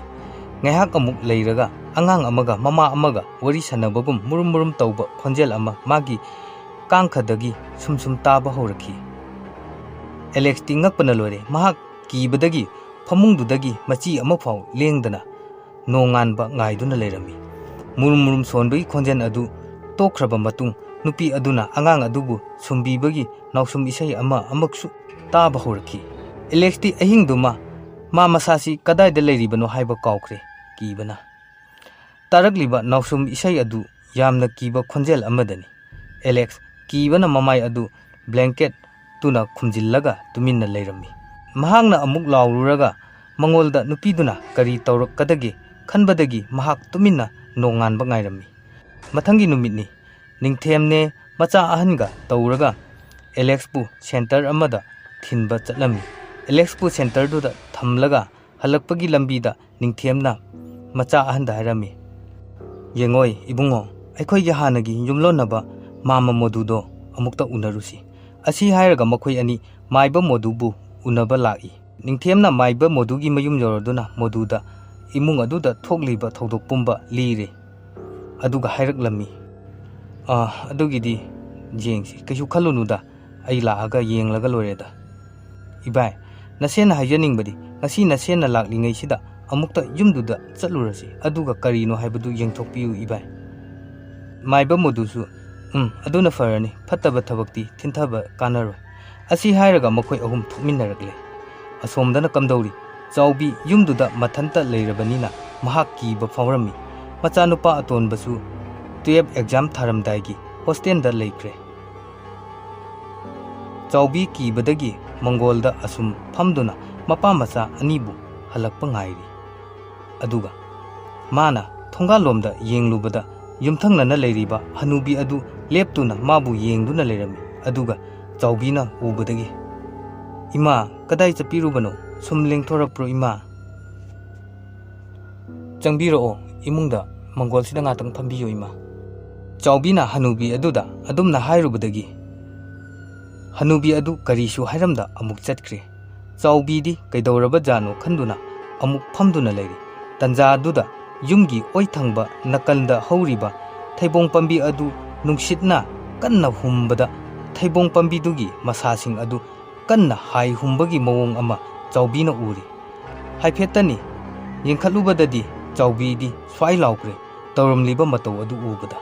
ꯉꯥꯏꯍꯥꯛ ꯑꯃꯨꯛ ꯂꯩꯔꯒ ꯑꯉꯥꯡ ꯑꯃꯒ ꯃꯃꯥ ꯑꯃꯒ ꯋꯥꯔꯤ ꯁꯥꯟꯅꯕꯒꯨꯝ ꯃꯨꯔꯨꯝ ꯃꯨꯔꯨꯝ ꯇꯧꯕ ꯈꯣꯟꯖꯦꯜ ꯑꯃ ꯃꯥꯒꯤ ꯀꯥꯡꯈꯗꯒꯤ ꯁꯨꯝ ꯁꯨꯝ ꯇꯥꯕ ꯍꯧꯔꯛꯈꯤ꯫ ꯑꯦꯂꯦꯛꯁꯇꯤ ꯉꯛꯄꯅ ꯂꯣꯏꯔꯦ꯫ ꯃꯍꯥꯛ ꯀꯤꯕꯗꯒꯤ ꯐꯃꯨꯡꯗꯨꯗꯒꯤ ꯃꯆꯤ ꯑꯃꯐꯥꯎ ꯂꯦꯡꯗꯅ ꯅꯣꯡꯉꯥꯟꯕ ꯉꯥꯏꯗꯨꯅ ꯂꯩꯔꯝꯃꯤ꯫ ꯃꯨꯔꯨꯝ ꯃꯨꯔꯨꯝ ꯁꯣꯟꯕꯒꯤ ꯈꯣꯟꯖꯦꯜ ꯑꯗꯨ ꯇꯣꯛꯈ꯭ꯔꯕ ꯃꯇꯨꯡ, ꯅꯨꯄꯤ ꯑꯗꯨꯅ ꯑꯉꯥꯡ ꯑꯗꯨꯕꯨ ꯁꯨꯝꯕꯤꯕꯒꯤ ꯅꯥꯎꯁꯨꯝ ꯏꯁꯩ ꯑꯃ ꯑꯃꯨꯛꯁꯨ ꯇꯥꯕ ꯍꯧꯔꯛꯈꯤ꯫ ꯑꯦꯂꯦꯛꯁꯇꯤ ꯑꯍꯤꯡꯗꯨꯃ ꯃꯥ ꯃꯁꯥꯁꯤ ꯀꯗꯥꯏꯗ ꯂꯩꯔꯤꯕꯅꯣ ꯍꯥꯏꯕ ꯀꯥꯎꯈ꯭ꯔꯦ, ꯀꯤꯕꯅ꯫ ꯇꯥꯔꯛꯂꯤꯕ ꯅꯥꯎꯁꯨꯝ ꯏꯁꯩ ꯑꯗꯨ ꯌꯥꯝꯅ ꯀꯤꯕ ꯈꯣꯟꯖꯦꯜ ꯑꯃꯗꯅꯤ꯫ ꯑꯦꯂꯦꯛꯁ ꯀꯤꯕꯅ ꯃꯃꯥꯏ ꯑꯗꯨ ꯕ꯭ꯂꯦꯡꯀꯦꯠ ꯇꯨꯅ ꯈꯨꯝꯖꯤꯜꯂꯒ ꯇꯨꯃꯤꯟꯅ ꯂꯩꯔꯝꯃꯤ꯫ ꯃꯍꯥꯛꯅ ꯑꯃꯨꯛ ꯂꯥꯎꯔꯨꯔꯒ ꯃꯉꯣꯟꯗ ꯅꯨꯄꯤꯗꯨꯅ ꯀꯔꯤ ꯇꯧꯔꯛꯀꯗꯒꯦ ꯈꯟꯕꯗꯒꯤ ꯃꯍꯥꯛ ꯇꯨꯃꯤꯟꯅ ꯅꯣꯡꯉꯥꯟꯕ ꯉꯥꯏꯔꯝꯃꯤ꯫ ꯃꯊꯪꯒꯤ ꯅꯨꯃꯤꯠꯅꯤ꯫ ꯅꯤꯡꯊꯦꯝꯅꯦ ꯃꯆꯥ ꯑꯍꯟꯒ ꯇꯧꯔꯒ ꯑꯦꯂꯦꯛꯁꯄꯨ ꯁꯦꯟꯇꯔ ꯑꯃꯗ ꯊꯤꯟꯕ ꯆꯠꯂꯝꯃꯤ꯫ ꯑꯦꯂꯦꯛꯁꯄꯨ ꯁꯦꯟꯇꯔꯗꯨꯗ ꯊꯝꯂꯒ ꯍꯜꯂꯛꯄꯒꯤ ꯂꯝꯕꯤꯗ ꯅꯤꯡꯊꯦꯝꯅ ꯃꯆꯥ ꯑꯍꯟꯗ ꯍꯥꯏꯔꯝꯃꯤ, "ꯌꯦꯡꯉꯣꯏ ꯏꯕꯨꯡꯉꯣ, ꯑꯩꯈꯣꯏꯒꯤ ꯍꯥꯟꯅꯒꯤ ꯌꯨꯝꯂꯣꯟꯅꯕ ꯃꯥꯃ ꯃꯣꯗꯨꯗꯣ ꯑꯃꯨꯛꯇ ꯎꯅꯔꯨꯁꯤ꯫" ꯑꯁꯤ ꯍꯥꯏꯔꯒ ꯃꯈꯣꯏ ꯑꯅꯤ ꯃꯥꯏꯕ ꯃꯣꯗꯨꯕꯨ ꯎꯅꯕ ꯂꯥꯛꯏ꯫ ꯅꯤꯡꯊꯦꯝꯅ ꯃꯥꯏꯕ ꯃꯣꯗꯨꯒꯤ ꯃꯌꯨꯝ ꯌꯧꯔꯗꯨꯅ ꯃꯣꯗꯨꯗ ꯏꯃꯨꯡ ꯑꯗꯨꯗ ꯊꯣꯛꯂꯤꯕ ꯊꯧꯗꯣꯛ ꯄꯨꯝꯕ ꯂꯤꯔꯦ꯫ ꯑꯗꯨꯒ ꯍꯥꯏꯔꯛꯂꯝꯃꯤ, "ꯑꯥ, ꯑꯗꯨꯒꯤꯗꯤ ꯌꯦꯡꯁꯤ, ꯀꯩꯁꯨ ꯈꯜꯂꯨꯅꯨꯗ, ꯑꯩ ꯂꯥꯛꯑꯒ ꯌꯦꯡꯂꯒ ꯂꯣꯏꯔꯦꯗ꯫" "ꯏꯕꯥꯏ, ꯅꯁꯦꯟꯅ ꯍꯥꯏꯖꯅꯤꯡꯕꯗꯤ ꯉꯁꯤ ꯅꯁꯦꯟꯅ ꯂꯥꯛꯂꯤꯉꯩꯁꯤꯗ ꯑꯃꯨꯛꯇ ꯌꯨꯝꯗꯨꯗ ꯆꯠꯂꯨꯔꯁꯤ, ꯑꯗꯨꯒ ꯀꯔꯤꯅꯣ ꯍꯥꯏꯕꯗꯨ ꯌꯦꯡꯊꯣꯛꯄꯤꯌꯨ ꯏꯕꯥꯏ꯫" ꯃꯥꯏꯕ ꯃꯣꯗꯨꯁꯨ, "ꯎꯝ, ꯑꯗꯨꯅ ꯐꯔꯅꯤ, ꯐꯠꯇꯕ ꯊꯕꯛꯇꯤ ꯊꯤꯟꯊꯕ ꯀꯥꯟꯅꯔꯣꯏ꯫" ꯑꯁꯤ ꯍꯥꯏꯔꯒ ꯃꯈꯣꯏ ꯑꯍꯨꯝ ꯊꯣꯛꯃꯤꯟꯅꯔꯛꯂꯦ꯫ ꯑꯁꯣꯝꯗꯅ ꯀꯝꯗꯧꯔꯤ? ꯆꯥꯎꯕꯤ ꯌꯨꯝꯗꯨꯗ ꯃꯊꯟꯇ ꯂꯩꯔꯕꯅꯤꯅ ꯃꯍꯥꯛ ꯀꯤꯕ ꯐꯥꯎꯔꯝꯃꯤ꯫ ꯃꯆꯥꯅꯨꯄꯥ ꯑꯇꯣꯟꯕꯁꯨ ꯇꯨꯌꯦꯜꯐ ꯑꯦꯛꯖꯥꯝ ꯊꯥꯔꯝꯗꯥꯏꯒꯤ ꯍꯣꯁꯇꯦꯜꯗ ꯂꯩꯈ꯭ꯔꯦ꯫ ꯆꯥꯎꯕꯤ ꯀꯤꯕꯗꯒꯤ ꯃꯪꯒꯣꯜꯗ ꯑꯁꯨꯝ ꯐꯝꯗꯨꯅ ꯃꯄꯥ ꯃꯆꯥ ꯑꯅꯤꯕꯨ ꯍꯜꯂꯛꯄ ꯉꯥꯏꯔꯤ꯫ ꯑꯗꯨꯒ ꯃꯥꯅ ꯊꯣꯡꯒꯥꯜꯂꯣꯝꯗ ꯌꯦꯡꯂꯨꯕꯗ ꯌꯨꯝꯊꯪꯅꯅ ꯂꯩꯔꯤꯕ ꯍꯅꯨꯕꯤ ꯑꯗꯨ ꯂꯦꯞꯇꯨꯅ ꯃꯥꯕꯨ ꯌꯦꯡꯗꯨꯅ ꯂꯩꯔꯝꯃꯤ꯫ ꯑꯗꯨꯒ ꯆꯥꯎꯕꯤꯅ ꯎꯕꯗꯒꯤ, "ꯏꯃꯥ, ꯀꯗꯥꯏ ꯆꯠꯄꯤꯔꯨꯕꯅꯣ? ꯁꯨꯝ ꯂꯦꯡꯊꯣꯔꯛꯄ꯭ꯔꯣ, ꯏꯃꯥ?" "ꯆꯪꯕꯤꯔꯛꯑꯣ, ꯏꯃꯨꯡꯗ ꯃꯪꯒꯣꯜꯁꯤꯗ ꯉꯥꯛꯇꯪ ꯐꯝꯕꯤꯌꯨ, ꯏꯃꯥ꯫" ꯆꯥꯎꯕꯤꯅ ꯍꯅꯨꯕꯤ ꯑꯗꯨꯗ ꯑꯗꯨꯝꯅ ꯍꯥꯏꯔꯨꯕꯗꯒꯤ ꯍꯅꯨꯕꯤ ꯑꯗꯨ ꯀꯔꯤꯁꯨ ꯍꯥꯏꯔꯝꯗ ꯑꯃꯨꯛ ꯆꯠꯈ꯭ꯔꯦ꯫ ꯆꯥꯎꯕꯤꯗꯤ ꯀꯩꯗꯧꯔꯕ ꯖꯥꯠꯅꯣ ꯈꯟꯗꯨꯅ ꯑꯃꯨꯛ ꯐꯝꯗꯨꯅ ꯂꯩꯔꯤ꯫ ꯇꯟꯖꯥꯗꯨꯗ ꯌꯨꯝꯒꯤ ꯑꯣꯏ ꯊꯪꯕ ꯅꯥꯀꯟꯗ ꯍꯧꯔꯤꯕ ꯊꯩꯕꯣꯡ ꯄꯥꯝꯕꯤ ꯑꯗꯨ ꯅꯨꯡꯁꯤꯠꯅ ꯀꯟꯅ ꯍꯨꯝꯕꯗ ꯊꯩꯕꯣꯡ ꯄꯥꯝꯕꯤꯗꯨꯒꯤ ꯃꯁꯥꯁꯤꯡ ꯑꯗꯨ ꯀꯟꯅ ꯍꯥꯏ ꯍꯨꯝꯕꯒꯤ ꯃꯑꯣꯡ ꯑꯃ ꯆꯥꯎꯕꯤꯅ ꯎꯔꯤ꯫ ꯍꯥꯏꯐꯦꯠꯇꯅꯤ ꯌꯦꯡꯈꯠꯂꯨꯕꯗꯗꯤ ꯆꯥꯎꯕꯤꯗꯤ ꯁ꯭ꯋꯥꯏ ꯂꯥꯎꯈ꯭ꯔꯦ ꯇꯧꯔꯝꯂꯤꯕ ꯃꯇꯧ ꯑꯗꯨ ꯎꯕꯗ꯫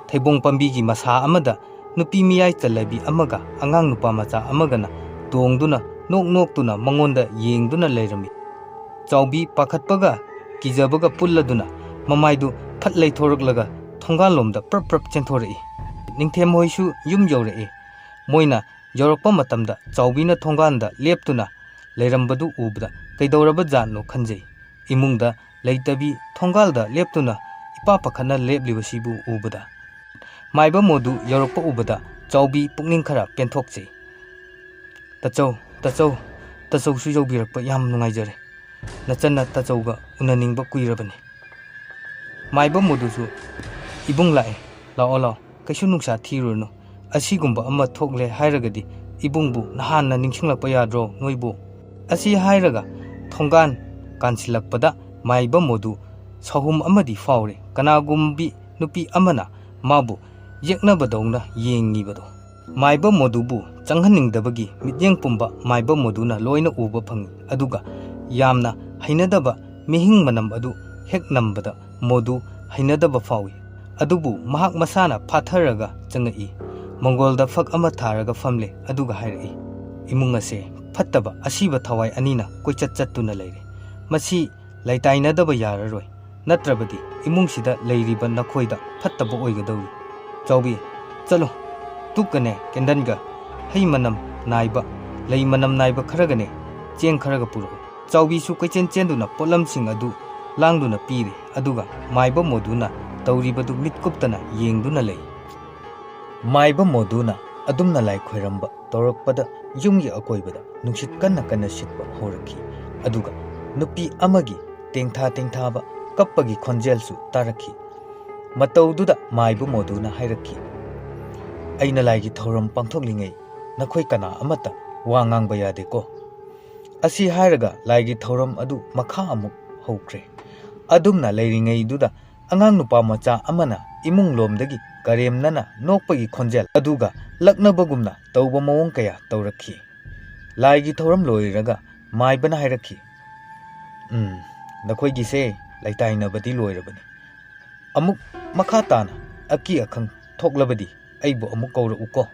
ꯊꯩꯕꯣꯡ ꯄꯥꯝꯕꯤꯒꯤ ꯃꯁꯥ ꯑꯃꯗ ꯅꯨꯄꯤ ꯃꯤꯌꯥꯏ ꯆꯜꯂꯕꯤ ꯑꯃꯒ ꯑꯉꯥꯡ ꯅꯨꯄꯥ ꯃꯆꯥ ꯑꯃꯒꯅ ꯇꯣꯡꯗꯨꯅ ꯅꯣꯛ ꯅꯣꯛꯇꯨꯅ ꯃꯉꯣꯟꯗ ꯌꯦꯡꯗꯨꯅ ꯂꯩꯔꯝꯃꯤ꯫ ꯆꯥꯎꯕꯤ ꯄꯥꯈꯠꯄꯒ ꯀꯤꯖꯕꯒ ꯄꯨꯜꯂꯗꯨꯅ ꯃꯃꯥꯏꯗꯨ ꯐꯠ ꯂꯩꯊꯣꯔꯛꯂꯒ ꯊꯣꯡꯒꯥꯜꯂꯣꯝꯗ ꯄ꯭ꯔꯞ ꯄ꯭ꯔꯞ ꯆꯦꯟꯊꯣꯔꯛꯏ꯫ ꯅꯤꯡꯊꯦꯝ ꯍꯣꯏꯁꯨ ꯌꯨꯝ ꯌꯧꯔꯛꯏ꯫ ꯃꯣꯏꯅ ꯌꯧꯔꯛꯄ ꯃꯇꯝꯗ ꯆꯥꯎꯕꯤꯅ ꯊꯣꯡꯒꯥꯟꯗ ꯂꯦꯞꯇꯨꯅ ꯂꯩꯔꯝꯕꯗꯨ ꯎꯕꯗ ꯀꯩꯗꯧꯔꯕ ꯖꯥꯠꯅꯣ ꯈꯟꯖꯩ꯫ ꯏꯃꯨꯡꯗ ꯂꯩꯇꯕꯤ ꯊꯣꯡꯒꯥꯜꯗ ꯂꯦꯞꯇꯨꯅ ꯏꯄꯥ ꯄꯥꯈꯠꯅ ꯂꯦꯞꯂꯤꯕꯁꯤꯕꯨ ꯎꯕꯗ ꯃꯥꯏꯕ ꯃꯣꯗꯨ ꯌꯧꯔꯛꯄ ꯎꯕꯗ ꯆꯥꯎꯕꯤ ꯄꯨꯛꯅꯤꯡ ꯈꯔ ꯄꯦꯟꯊꯣꯛꯆꯩ꯫ "ꯇꯥꯆꯧ, ꯇꯥꯆꯧ, ꯇꯥꯆꯧꯁꯨ ꯌꯧꯕꯤꯔꯛꯄ ꯌꯥꯝ ꯅꯨꯡꯉꯥꯏꯖꯔꯦ꯫ ꯅꯆꯟꯅ ꯇꯥꯆꯧꯒ ꯎꯅꯅꯤꯡꯕ ꯀꯨꯏꯔꯕꯅꯤ꯫" ꯃꯥꯏꯕ ꯃꯣꯗꯨꯁꯨ, "ꯏꯕꯨꯡ ꯂꯥꯛꯑꯦ, ꯂꯥꯛꯑꯣ ꯂꯥꯛꯑꯣ, ꯀꯩꯁꯨ ꯅꯨꯡꯁꯥ ꯊꯤꯔꯨꯔꯅꯨ꯫ ꯑꯁꯤꯒꯨꯝꯕ ꯑꯃ ꯊꯣꯛꯂꯦ ꯍꯥꯏꯔꯒꯗꯤ ꯏꯕꯨꯡꯕꯨ ꯅꯍꯥꯟꯅ ꯅꯤꯡꯁꯤꯡꯂꯛꯄ ꯌꯥꯗ꯭ꯔꯣ ꯅꯣꯏꯕꯨ?" ꯑꯁꯤ ꯍꯥꯏꯔꯒ ꯊꯣꯡꯒꯥꯟ ꯀꯥꯟꯁꯤꯜꯂꯛꯄꯗ ꯃꯥꯏꯕ ꯃꯣꯗꯨ ꯁꯥꯍꯨꯝ ꯑꯃꯗꯤ ꯐꯥꯎꯔꯦ꯫ ꯀꯅꯥꯒꯨꯝꯕꯤ ꯅꯨꯄꯤ ꯑꯃꯅ ꯃꯥꯕꯨ ꯌꯦꯛꯅꯕꯗꯧꯅ ꯌꯦꯡꯉꯤꯕꯗꯣ꯫ ꯃꯥꯏꯕ ꯃꯣꯗꯨꯕꯨ ꯆꯪꯍꯟꯅꯤꯡꯗꯕꯒꯤ ꯃꯤꯠꯌꯦꯡ ꯄꯨꯝꯕ ꯃꯥꯏꯕ ꯃꯣꯗꯨꯅ ꯂꯣꯏꯅ ꯎꯕ ꯐꯪꯏ꯫ ꯑꯗꯨꯒ ꯌꯥꯝꯅ ꯍꯩꯅꯗꯕ ꯃꯤꯍꯤꯡ ꯃꯅꯝ ꯑꯗꯨ ꯍꯦꯛ ꯅꯝꯕꯗ ꯃꯣꯗꯨ ꯍꯩꯅꯗꯕ ꯐꯥꯎꯏ꯫ ꯑꯗꯨꯕꯨ ꯃꯍꯥꯛ ꯃꯁꯥꯅ ꯐꯥꯊꯔꯒ ꯆꯪꯉꯛꯏ꯫ ꯃꯪꯒꯣꯜꯗ ꯐꯛ ꯑꯃ ꯊꯥꯔꯒ ꯐꯝꯂꯦ꯫ ꯑꯗꯨꯒ ꯍꯥꯏꯔꯛꯏ, "ꯏꯃꯨꯡ ꯑꯁꯦ ꯐꯠꯇꯕ ꯑꯁꯤꯕ ꯊꯋꯥꯏ ꯑꯅꯤꯅ ꯀꯣꯏꯆꯠ ꯆꯠꯇꯨꯅ ꯂꯩꯔꯦ꯫ ꯃꯁꯤ ꯂꯩꯇꯥꯏꯅꯗꯕ ꯌꯥꯔꯔꯣꯏ, ꯅꯠꯇ꯭ꯔꯕꯗꯤ ꯏꯃꯨꯡꯁꯤꯗ ꯂꯩꯔꯤꯕ ꯅꯈꯣꯏꯗ ꯐꯠꯇꯕ ꯑꯣꯏꯒꯗꯧꯔꯤ꯫ ꯆꯥꯎꯕꯤ, ꯆꯠꯂꯨ, ꯇꯨꯛꯀꯅꯦ ꯀꯦꯟꯗꯜꯒ ꯍꯩ ꯃꯅꯝ ꯅꯥꯏꯕ, ꯂꯩ ꯃꯅꯝ ꯅꯥꯏꯕ ꯈꯔꯒꯅꯦ ꯆꯦꯡ ꯈꯔꯒ ꯄꯨꯔꯛꯎ꯫" ꯆꯥꯎꯕꯤꯁꯨ ꯀꯣꯏꯆꯦꯟ ꯆꯦꯟꯗꯨꯅ ꯄꯣꯠꯂꯝꯁꯤꯡ ꯑꯗꯨ ꯂꯥꯡꯗꯨꯅ ꯄꯤꯔꯦ, ꯑꯗꯨꯒ ꯃꯥꯏꯕ ꯃꯣꯗꯨꯅ ꯇꯧꯔꯤꯕꯗꯨ ꯃꯤꯠ ꯀꯨꯞꯇꯅ ꯌꯦꯡꯗꯨꯅ ꯂꯩ꯫ ꯃꯥꯏꯕ ꯃꯣꯗꯨꯅ ꯑꯗꯨꯝꯅ ꯂꯥꯏ ꯈꯣꯏꯔꯝꯕ ꯇꯧꯔꯛꯄꯗ ꯌꯨꯝꯒꯤ ꯑꯀꯣꯏꯕꯗ ꯅꯨꯡꯁꯤꯠ ꯀꯟꯅ ꯀꯟꯅ ꯁꯤꯠꯄ ꯍꯧꯔꯛꯈꯤ, ꯑꯗꯨꯒ ꯅꯨꯄꯤ ꯑꯃꯒꯤ ꯇꯦꯡꯊꯥ ꯇꯦꯡꯊꯥꯕ ꯀꯞꯄꯒꯤ ꯈꯣꯟꯖꯦꯜꯁꯨ ꯇꯥꯔꯛꯈꯤ꯫ ꯃꯇꯧꯗꯨꯗ ꯃꯥꯏꯕ ꯃꯣꯗꯨꯅ ꯍꯥꯏꯔꯛꯈꯤ, "ꯑꯩꯅ ꯂꯥꯏꯒꯤ ꯊꯧꯔꯝ ꯄꯥꯡꯊꯣꯛꯂꯤꯉꯩ ꯅꯈꯣꯏ ꯀꯅꯥ ꯑꯃꯠꯇ ꯋꯥ ꯉꯥꯡꯕ ꯌꯥꯗꯦꯀꯣ?" ꯑꯁꯤ ꯍꯥꯏꯔꯒ ꯂꯥꯏꯒꯤ ꯊꯧꯔꯝ ꯑꯗꯨ ꯃꯈꯥ ꯑꯃꯨꯛ ꯍꯧꯈ꯭ꯔꯦ꯫ ꯑꯗꯨꯝꯅ ꯂꯩꯔꯤꯉꯩꯗꯨꯗ ꯑꯉꯥꯡ ꯅꯨꯄꯥ ꯃꯆꯥ ꯑꯃꯅ ꯏꯃꯨꯡ ꯂꯣꯝꯗꯒꯤ ꯀꯔꯦꯝꯅꯅ ꯅꯣꯛꯄꯒꯤ ꯈꯣꯟꯖꯦꯜ ꯑꯗꯨꯒ ꯂꯛꯅꯕꯒꯨꯝꯅ ꯇꯧꯕ ꯃꯑꯣꯡ ꯀꯌꯥ ꯇꯧꯔꯛꯈꯤ꯫ ꯂꯥꯏꯒꯤ ꯊꯧꯔꯝ ꯂꯣꯏꯔꯒ ꯃꯥꯏꯕꯅ ꯍꯥꯏꯔꯛꯈꯤ, "ꯎꯝ, ꯅꯈꯣꯏꯒꯤꯁꯦ ꯂꯩꯇꯥꯏꯅꯕꯗꯤ ꯂꯣꯏꯔꯕꯅꯤ꯫ ꯑꯃꯨꯛ ꯃꯈꯥ ꯇꯥꯅ ꯑꯀꯤ ꯑꯈꯪ ꯊꯣꯛꯂꯕꯗꯤ ꯑꯩꯕꯨ ꯑꯃꯨꯛ ꯀꯧꯔꯛꯎꯀꯣ꯫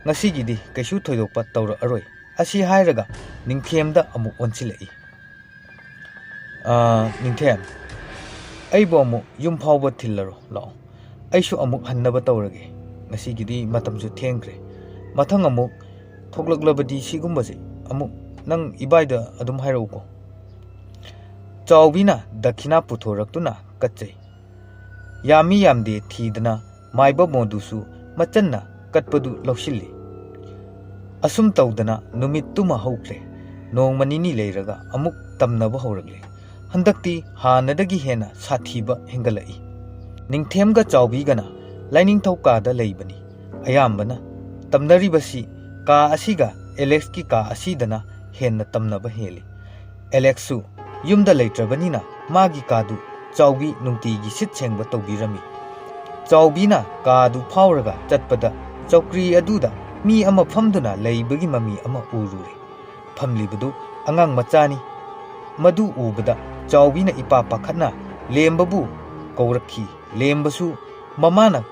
ꯉꯁꯤꯒꯤꯗꯤ ꯀꯩꯁꯨ ꯊꯣꯏꯗꯣꯛꯄ ꯇꯧꯔꯛꯑꯔꯣꯏ"꯫ ꯑꯁꯤ ꯍꯥꯏꯔꯒ ꯅꯤꯡꯊꯦꯝꯗ ꯑꯃꯨꯛ ꯑꯣꯟꯁꯤꯜꯂꯛꯏ꯫ "ꯑꯥ, ꯅꯤꯡꯊꯦꯝ, ꯑꯩꯕꯨ ꯑꯃꯨꯛ ꯌꯨꯝ ꯐꯥꯎꯕ ꯊꯤꯜꯂꯔꯣ ꯂꯥꯛꯑꯣ꯫ ꯑꯩꯁꯨ ꯑꯃꯨꯛ ꯍꯟꯅꯕ ꯇꯧꯔꯒꯦ꯫ ꯉꯁꯤꯒꯤꯗꯤ ꯃꯇꯝꯁꯨ ꯊꯦꯡꯈ꯭ꯔꯦ꯫ ꯃꯊꯪ ꯑꯃꯨꯛ ꯊꯣꯛꯂꯛꯂꯕꯗꯤ ꯁꯤꯒꯨꯝꯕꯁꯦ ꯑꯃꯨꯛ ꯅꯪ ꯏꯕꯥꯏꯗ ꯑꯗꯨꯝ ꯍꯥꯏꯔꯛꯎꯀꯣ"꯫ ꯆꯥꯎꯕꯤꯅ ꯗꯈꯤꯅꯥ ꯄꯨꯊꯣꯔꯛꯇꯨꯅ ꯀꯠꯆꯩ꯫ ꯌꯥꯝꯃꯤ ꯌꯥꯝꯗꯦ ꯊꯤꯗꯅ ꯃꯥꯏꯕ ꯃꯣꯗꯨꯁꯨ ꯃꯆꯟꯅ ꯀꯠꯄꯗꯨ ꯂꯧꯁꯤꯜꯂꯤ꯫ ꯑꯁꯨꯝ ꯇꯧꯗꯅ ꯅꯨꯃꯤꯠꯇꯨꯃ ꯍꯧꯈ꯭ꯔꯦ꯫ ꯅꯣꯡꯃ ꯅꯤꯅꯤ ꯂꯩꯔꯒ ꯑꯃꯨꯛ ꯇꯝꯅꯕ ꯍꯧꯔꯛꯂꯦ꯫ ꯍꯟꯗꯛꯇꯤ ꯍꯥꯟꯅꯗꯒꯤ ꯍꯦꯟꯅ ꯁꯥꯊꯤꯕ ꯍꯦꯟꯒꯠꯂꯛꯏ꯫ ꯅꯤꯡꯊꯦꯝꯒ ꯆꯥꯎꯕꯤꯒꯅ ꯂꯥꯏꯅꯤꯡꯊꯧ ꯀꯥꯗ ꯂꯩꯕꯅꯤ꯫ ꯑꯌꯥꯝꯕꯅ ꯇꯝꯅꯔꯤꯕꯁꯤ ꯀꯥ ꯑꯁꯤꯒ ꯑꯦꯂꯦꯛꯁꯀꯤ ꯀꯥ ꯑꯁꯤꯗꯅ ꯍꯦꯟꯅ ꯇꯝꯅꯕ ꯍꯦꯜꯂꯤ꯫ ꯑꯦꯂꯦꯛꯁꯁꯨ ꯌꯨꯝꯗ ꯂꯩꯇ꯭ꯔꯕꯅꯤꯅ ꯃꯥꯒꯤ ꯀꯥꯗꯨ ꯆꯥꯎꯕꯤ ꯅꯨꯡꯇꯤꯒꯤ ꯁꯤꯠ ꯁꯦꯡꯕ ꯇꯧꯕꯤꯔꯝꯃꯤ꯫ ꯆꯥꯎꯕꯤꯅ ꯀꯥꯗꯨ ꯐꯥꯎꯔꯒ ꯆꯠꯄꯗ ꯆꯧꯀ꯭ꯔꯤ ꯑꯗꯨꯗ ꯃꯤ ꯑꯃ ꯐꯝꯗꯨꯅ ꯂꯩꯕꯒꯤ ꯃꯃꯤ ꯑꯃ ꯎꯔꯨꯔꯦ꯫ ꯐꯝꯂꯤꯕꯗꯨ ꯑꯉꯥꯡ ꯃꯆꯥꯅꯤ꯫ ꯃꯗꯨ ꯎꯕꯗ ꯆꯥꯎꯕꯤꯅ ꯏꯄꯥ ꯄꯥꯈꯠꯅ ꯂꯦꯝꯕꯕꯨ ꯀꯧꯔꯛꯈꯤ꯫ ꯂꯦꯝꯕꯁꯨ ꯃꯃꯥꯅ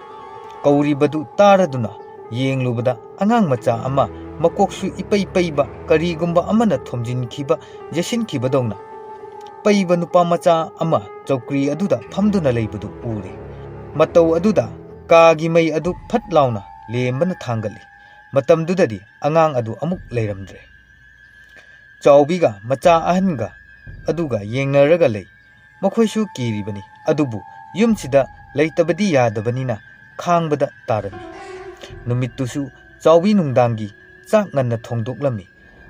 ꯀꯧꯔꯤꯕꯗꯨ ꯇꯥꯔꯗꯨꯅ ꯌꯦꯡꯂꯨꯕꯗ ꯑꯉꯥꯡ ꯃꯆꯥ ꯑꯃ ꯃꯀꯣꯛꯁꯨ ꯏꯄꯩ ꯄꯩꯕ ꯀꯔꯤꯒꯨꯝꯕ ꯑꯃꯅ ꯊꯣꯝꯖꯤꯟꯈꯤꯕ, ꯌꯩꯁꯤꯟꯈꯤꯕꯗꯧꯅ ꯄꯩꯕ ꯅꯨꯄꯥ ꯃꯆꯥ ꯑꯃ ꯆꯧꯀ꯭ꯔꯤ ꯑꯗꯨꯗ ꯐꯝꯗꯨꯅ ꯂꯩꯕꯗꯨ ꯎꯔꯦ꯫ ꯃꯇꯧ ꯑꯗꯨꯗ ꯀꯥꯒꯤ ꯃꯩ ꯑꯗꯨ ꯐꯠ ꯂꯥꯎꯅ ꯂꯦꯝꯕꯅ ꯊꯥꯡꯒꯠꯂꯤ꯫ ꯃꯇꯝꯗꯨꯗꯗꯤ ꯑꯉꯥꯡ ꯑꯗꯨ ꯑꯃꯨꯛ ꯂꯩꯔꯝꯗ꯭ꯔꯦ꯫ ꯆꯥꯎꯕꯤꯒ ꯃꯆꯥ ꯑꯍꯟꯒ ꯑꯗꯨꯒ ꯌꯦꯡꯅꯔꯒ ꯂꯩ꯫ ꯃꯈꯣꯏꯁꯨ ꯀꯤꯔꯤꯕꯅꯤ꯫ ꯑꯗꯨꯕꯨ ꯌꯨꯝꯁꯤꯗ ꯂꯩꯇꯕꯗꯤ ꯌꯥꯗꯕꯅꯤꯅ ꯈꯥꯡꯕꯗ ꯇꯥꯔꯝꯃꯤ꯫ ꯅꯨꯃꯤꯠꯇꯨꯁꯨ ꯆꯥꯎꯕꯤ ꯅꯨꯡꯗꯥꯡꯒꯤ ꯆꯥꯛ ꯉꯟꯅ ꯊꯣꯡꯗꯣꯛꯂꯝꯃꯤ꯫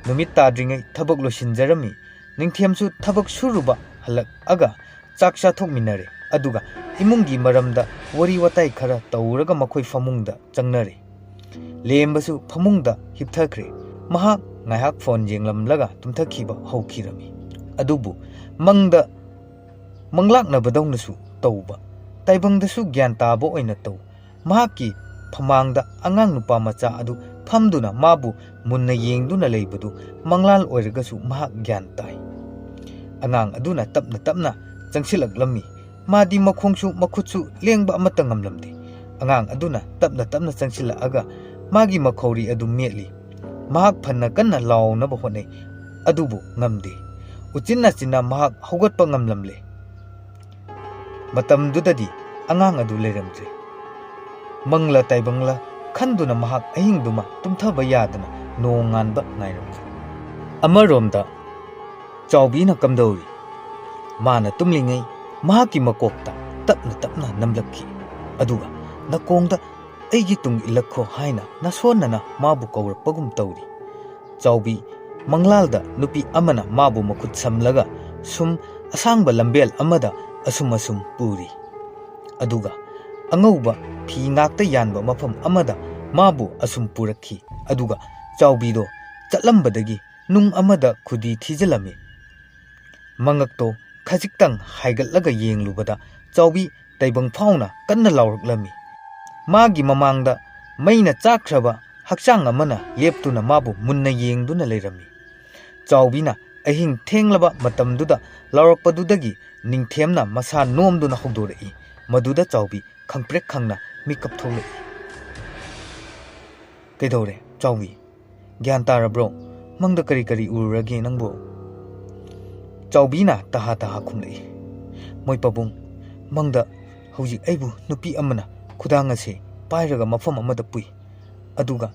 ꯅꯨꯃꯤꯠ ꯇꯥꯗ꯭ꯔꯤꯉꯩ ꯊꯕꯛ ꯂꯣꯏꯁꯤꯟꯖꯔꯝꯃꯤ꯫ ꯅꯤꯡꯊꯦꯝꯁꯨ ꯊꯕꯛ ꯁꯨꯔꯨꯕ ꯍꯜꯂꯛꯑꯒ ꯆꯥꯛ ꯆꯥꯊꯣꯛꯃꯤꯟꯅꯔꯦ꯫ ꯑꯗꯨꯒ ꯏꯃꯨꯡꯒꯤ ꯃꯔꯝꯗ ꯋꯥꯔꯤ ꯋꯥꯇꯥꯏ ꯈꯔ ꯇꯧꯔꯒ ꯃꯈꯣꯏ ꯐꯃꯨꯡꯗ ꯆꯪꯅꯔꯦ꯫ ꯂꯦꯝꯕꯁꯨ ꯐꯃꯨꯡꯗ ꯍꯤꯞꯊꯈ꯭ꯔꯦ꯫ ꯃꯍꯥꯛ ꯉꯥꯏꯍꯥꯛ ꯐꯣꯟ ꯌꯦꯡꯂꯝꯂꯒ ꯇꯨꯝꯊꯈꯤꯕ ꯍꯧꯈꯤꯔꯝꯃꯤ꯫ ꯑꯗꯨꯕꯨ ꯃꯪꯗ ꯃꯪꯂꯥꯛꯅꯕꯗꯧꯅꯁꯨ ꯇꯧꯕ, ꯇꯥꯏꯕꯪꯗꯁꯨ ꯒ꯭ꯌꯥꯟ ꯇꯥꯕ ꯑꯣꯏꯅ ꯇꯧ꯫ ꯃꯍꯥꯛꯀꯤ ꯐꯃꯥꯡꯗ ꯑꯉꯥꯡ ꯅꯨꯄꯥ ꯃꯆꯥ ꯑꯗꯨ ꯐꯝꯗꯨꯅ ꯃꯥꯕꯨ ꯃꯨꯟꯅ ꯌꯦꯡꯗꯨꯅ ꯂꯩꯕꯗꯨ ꯃꯪꯂꯥꯜ ꯑꯣꯏꯔꯒꯁꯨ ꯃꯍꯥꯛ ꯒ꯭ꯌꯥꯟ ꯇꯥꯏ꯫ ꯑꯉꯥꯡ ꯑꯗꯨꯅ ꯇꯞꯅ ꯇꯞꯅ ꯆꯪꯁꯤꯜꯂꯛꯂꯝꯃꯤ꯫ ꯃꯥꯗꯤ ꯃꯈꯣꯡꯁꯨ ꯃꯈꯨꯠꯁꯨ ꯂꯦꯡꯕ ꯑꯃꯠꯇ ꯉꯝꯂꯝꯗꯦ꯫ ꯑꯉꯥꯡ ꯑꯗꯨꯅ ꯇꯞꯅ ꯇꯞꯅ ꯆꯪꯁꯤꯜꯂꯛꯑꯒ ꯃꯥꯒꯤ ꯃꯈꯧꯔꯤ ꯑꯗꯨ ꯃꯦꯠꯂꯤ꯫ ꯃꯍꯥꯛ ꯐꯅ ꯀꯟꯅ ꯂꯥꯎꯅꯕ ꯍꯣꯠꯅꯩ, ꯑꯗꯨꯕꯨ ꯉꯝꯗꯦ꯫ ꯎꯆꯤꯟ ꯅꯥꯆꯤꯟꯅ ꯃꯍꯥꯛ ꯍꯧꯒꯠꯄ ꯉꯝꯂꯝꯂꯦ꯫ ꯃꯇꯝꯗꯨꯗꯗꯤ ꯑꯉꯥꯡ ꯑꯗꯨ ꯂꯩꯔꯝꯗ꯭ꯔꯦ꯫ ꯃꯪꯂ ꯇꯥꯏꯕꯪꯂ ꯈꯟꯗꯨꯅ ꯃꯍꯥꯛ ꯑꯍꯤꯡꯗꯨꯃ ꯇꯨꯝꯊꯕ ꯌꯥꯗꯅ ꯅꯣꯡ ꯉꯥꯟꯕ ꯉꯥꯏꯔꯝꯂꯦ꯫ ꯑꯃꯔꯣꯝꯗ ꯆꯥꯎꯕꯤꯅ ꯀꯝꯗꯧꯔꯤ? ꯃꯥꯅ ꯇꯨꯝꯂꯤꯉꯩ ꯃꯍꯥꯛꯀꯤ ꯃꯀꯣꯛꯇ ꯇꯞꯅ ꯇꯞꯅ ꯅꯝꯂꯛꯈꯤ꯫ ꯑꯗꯨꯒ ꯅꯥꯀꯣꯡꯗ "ꯑꯩꯒꯤ ꯇꯨꯡ ꯏꯜꯂꯛꯈꯣ" ꯍꯥꯏꯅ ꯅꯁꯣꯟꯅꯅ ꯃꯥꯕꯨ ꯀꯧꯔꯛꯄꯒꯨꯝ ꯇꯧꯔꯤ꯫ ꯆꯥꯎꯕꯤ ꯃꯪꯂꯥꯜꯗ ꯅꯨꯄꯤ ꯑꯃꯅ ꯃꯥꯕꯨ ꯃꯈꯨꯠ ꯁꯝꯂꯒ ꯁꯨꯝ ꯑꯁꯥꯡꯕ ꯂꯝꯕꯦꯜ ꯑꯃꯗ ꯑꯁꯨꯝ ꯑꯁꯨꯝ ꯄꯨꯔꯤ꯫ ꯑꯗꯨꯒ ꯑꯉꯧꯕ ꯐꯤ ꯉꯥꯛꯇ ꯌꯥꯟꯕ ꯃꯐꯝ ꯑꯃꯗ ꯃꯥꯕꯨ ꯑꯁꯨꯝ ꯄꯨꯔꯛꯈꯤ꯫ ꯑꯗꯨꯒ ꯆꯥꯎꯕꯤꯗꯣ ꯆꯠꯂꯝꯕꯗꯒꯤ ꯅꯨꯡ ꯑꯃꯗ ꯈꯨꯗꯤ ꯊꯤꯖꯤꯜꯂꯝꯃꯤ꯫ ꯃꯉꯛꯇꯣ ꯈꯖꯤꯛꯇꯪ ꯍꯥꯏꯒꯠꯂꯒ ꯌꯦꯡꯂꯨꯕꯗ ꯆꯥꯎꯕꯤ ꯇꯥꯏꯕꯪ ꯐꯥꯎꯅ ꯀꯟꯅ ꯂꯥꯎꯔꯛꯂꯝꯃꯤ꯫ ꯃꯥꯒꯤ ꯃꯃꯥꯡꯗ ꯃꯩꯅ ꯆꯥꯛꯈ꯭ꯔꯕ ꯍꯛꯆꯥꯡ ꯑꯃꯅ ꯂꯦꯞꯇꯨꯅ ꯃꯥꯕꯨ ꯃꯨꯟꯅ ꯌꯦꯡꯗꯨꯅ ꯂꯩꯔꯝꯃꯤ꯫ ꯆꯥꯎꯕꯤꯅ ꯑꯍꯤꯡ ꯊꯦꯡꯂꯕ ꯃꯇꯝꯗꯨꯗ ꯂꯥꯎꯔꯛꯄꯗꯨꯗꯒꯤ ꯅꯤꯡꯊꯦꯝꯅ ꯃꯁꯥ ꯅꯣꯝꯗꯨꯅ ꯍꯧꯗꯣꯔꯛꯏ꯫ ꯃꯗꯨꯗ ꯆꯥꯎꯕꯤ ꯈꯪꯄ꯭ꯔꯦꯛ ꯈꯪꯅ ꯃꯤꯀꯞ ꯊꯣꯛꯂꯛꯏ꯫ "ꯀꯩꯗꯧꯔꯦ, ꯆꯥꯎꯕꯤ? ꯒ꯭ꯌꯥꯟ ꯇꯥꯔꯕ꯭ꯔꯣ? ꯃꯪꯗ ꯀꯔꯤ ꯀꯔꯤ ꯎꯔꯨꯔꯒꯦ ꯅꯪꯕꯨ?" ꯆꯥꯎꯕꯤꯅ ꯇꯍꯥ ꯇꯍꯥ ꯈꯨꯝꯂꯛꯏ꯫ "ꯃꯣꯏ ꯄꯥꯕꯨꯡ, ꯃꯪꯗ ꯍꯧꯖꯤꯛ ꯑꯩꯕꯨ ꯅꯨꯄꯤ ꯑꯃꯅ ꯈꯨꯗꯥꯡ ꯑꯁꯦ ꯄꯥꯏꯔꯒ ꯃꯐꯝ ꯑꯃꯗ ꯄꯨꯏ꯫ ꯑꯗꯨꯒ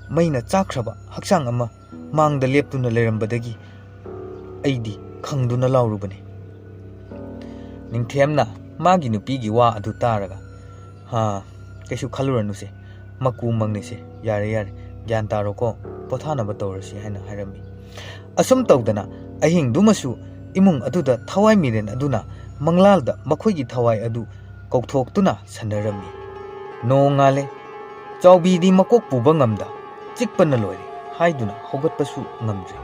ꯃꯩꯅ ꯆꯥꯛꯈ꯭ꯔꯕ ꯍꯛꯆꯥꯡ ꯑꯃ ꯃꯥꯡꯗ ꯂꯦꯞꯇꯨꯅ ꯂꯩꯔꯝꯕꯗꯒꯤ ꯑꯩꯗꯤ ꯈꯪꯗꯨꯅ ꯂꯥꯎꯔꯨꯕꯅꯤ꯫" ꯅꯤꯡꯊꯦꯝꯅ ꯃꯥꯒꯤ ꯅꯨꯄꯤꯒꯤ ꯋꯥ ꯑꯗꯨ ꯇꯥꯔꯒ, "ꯍꯥ, ꯀꯩꯁꯨ ꯈꯜꯂꯨꯔꯅꯨꯁꯦ, ꯃꯀꯨ ꯃꯪꯅꯤꯁꯦ, ꯌꯥꯔꯦ ꯌꯥꯔꯦ, ꯒ꯭ꯌꯥꯟ ꯇꯥꯔꯣꯀꯣ, ꯄꯣꯊꯥꯅꯕ ꯇꯧꯔꯁꯤ" ꯍꯥꯏꯅ ꯍꯥꯏꯔꯝꯃꯤ꯫ ꯑꯁꯨꯝ ꯇꯧꯗꯅ ꯑꯍꯤꯡꯗꯨꯃꯁꯨ ꯏꯃꯨꯡ ꯑꯗꯨꯗ ꯊꯋꯥꯏ ꯃꯤꯔꯦꯟ ꯑꯗꯨꯅ ꯃꯪꯂꯥꯜꯗ ꯃꯈꯣꯏꯒꯤ ꯊꯋꯥꯏ ꯑꯗꯨ ꯀꯧꯊꯣꯛꯇꯨꯅ ꯁꯥꯟꯅꯔꯝꯃꯤ꯫ ꯅꯣꯡꯉꯥꯜꯂꯦ꯫ ꯆꯥꯎꯕꯤꯗꯤ ꯃꯀꯣꯛ ꯄꯨꯕ ꯉꯝꯗ, "ꯆꯤꯛꯄꯅ ꯂꯣꯏꯔꯦ" ꯍꯥꯏꯗꯨꯅ ꯍꯧꯒꯠꯄꯁꯨ ꯉꯝꯗ꯭ꯔꯦ꯫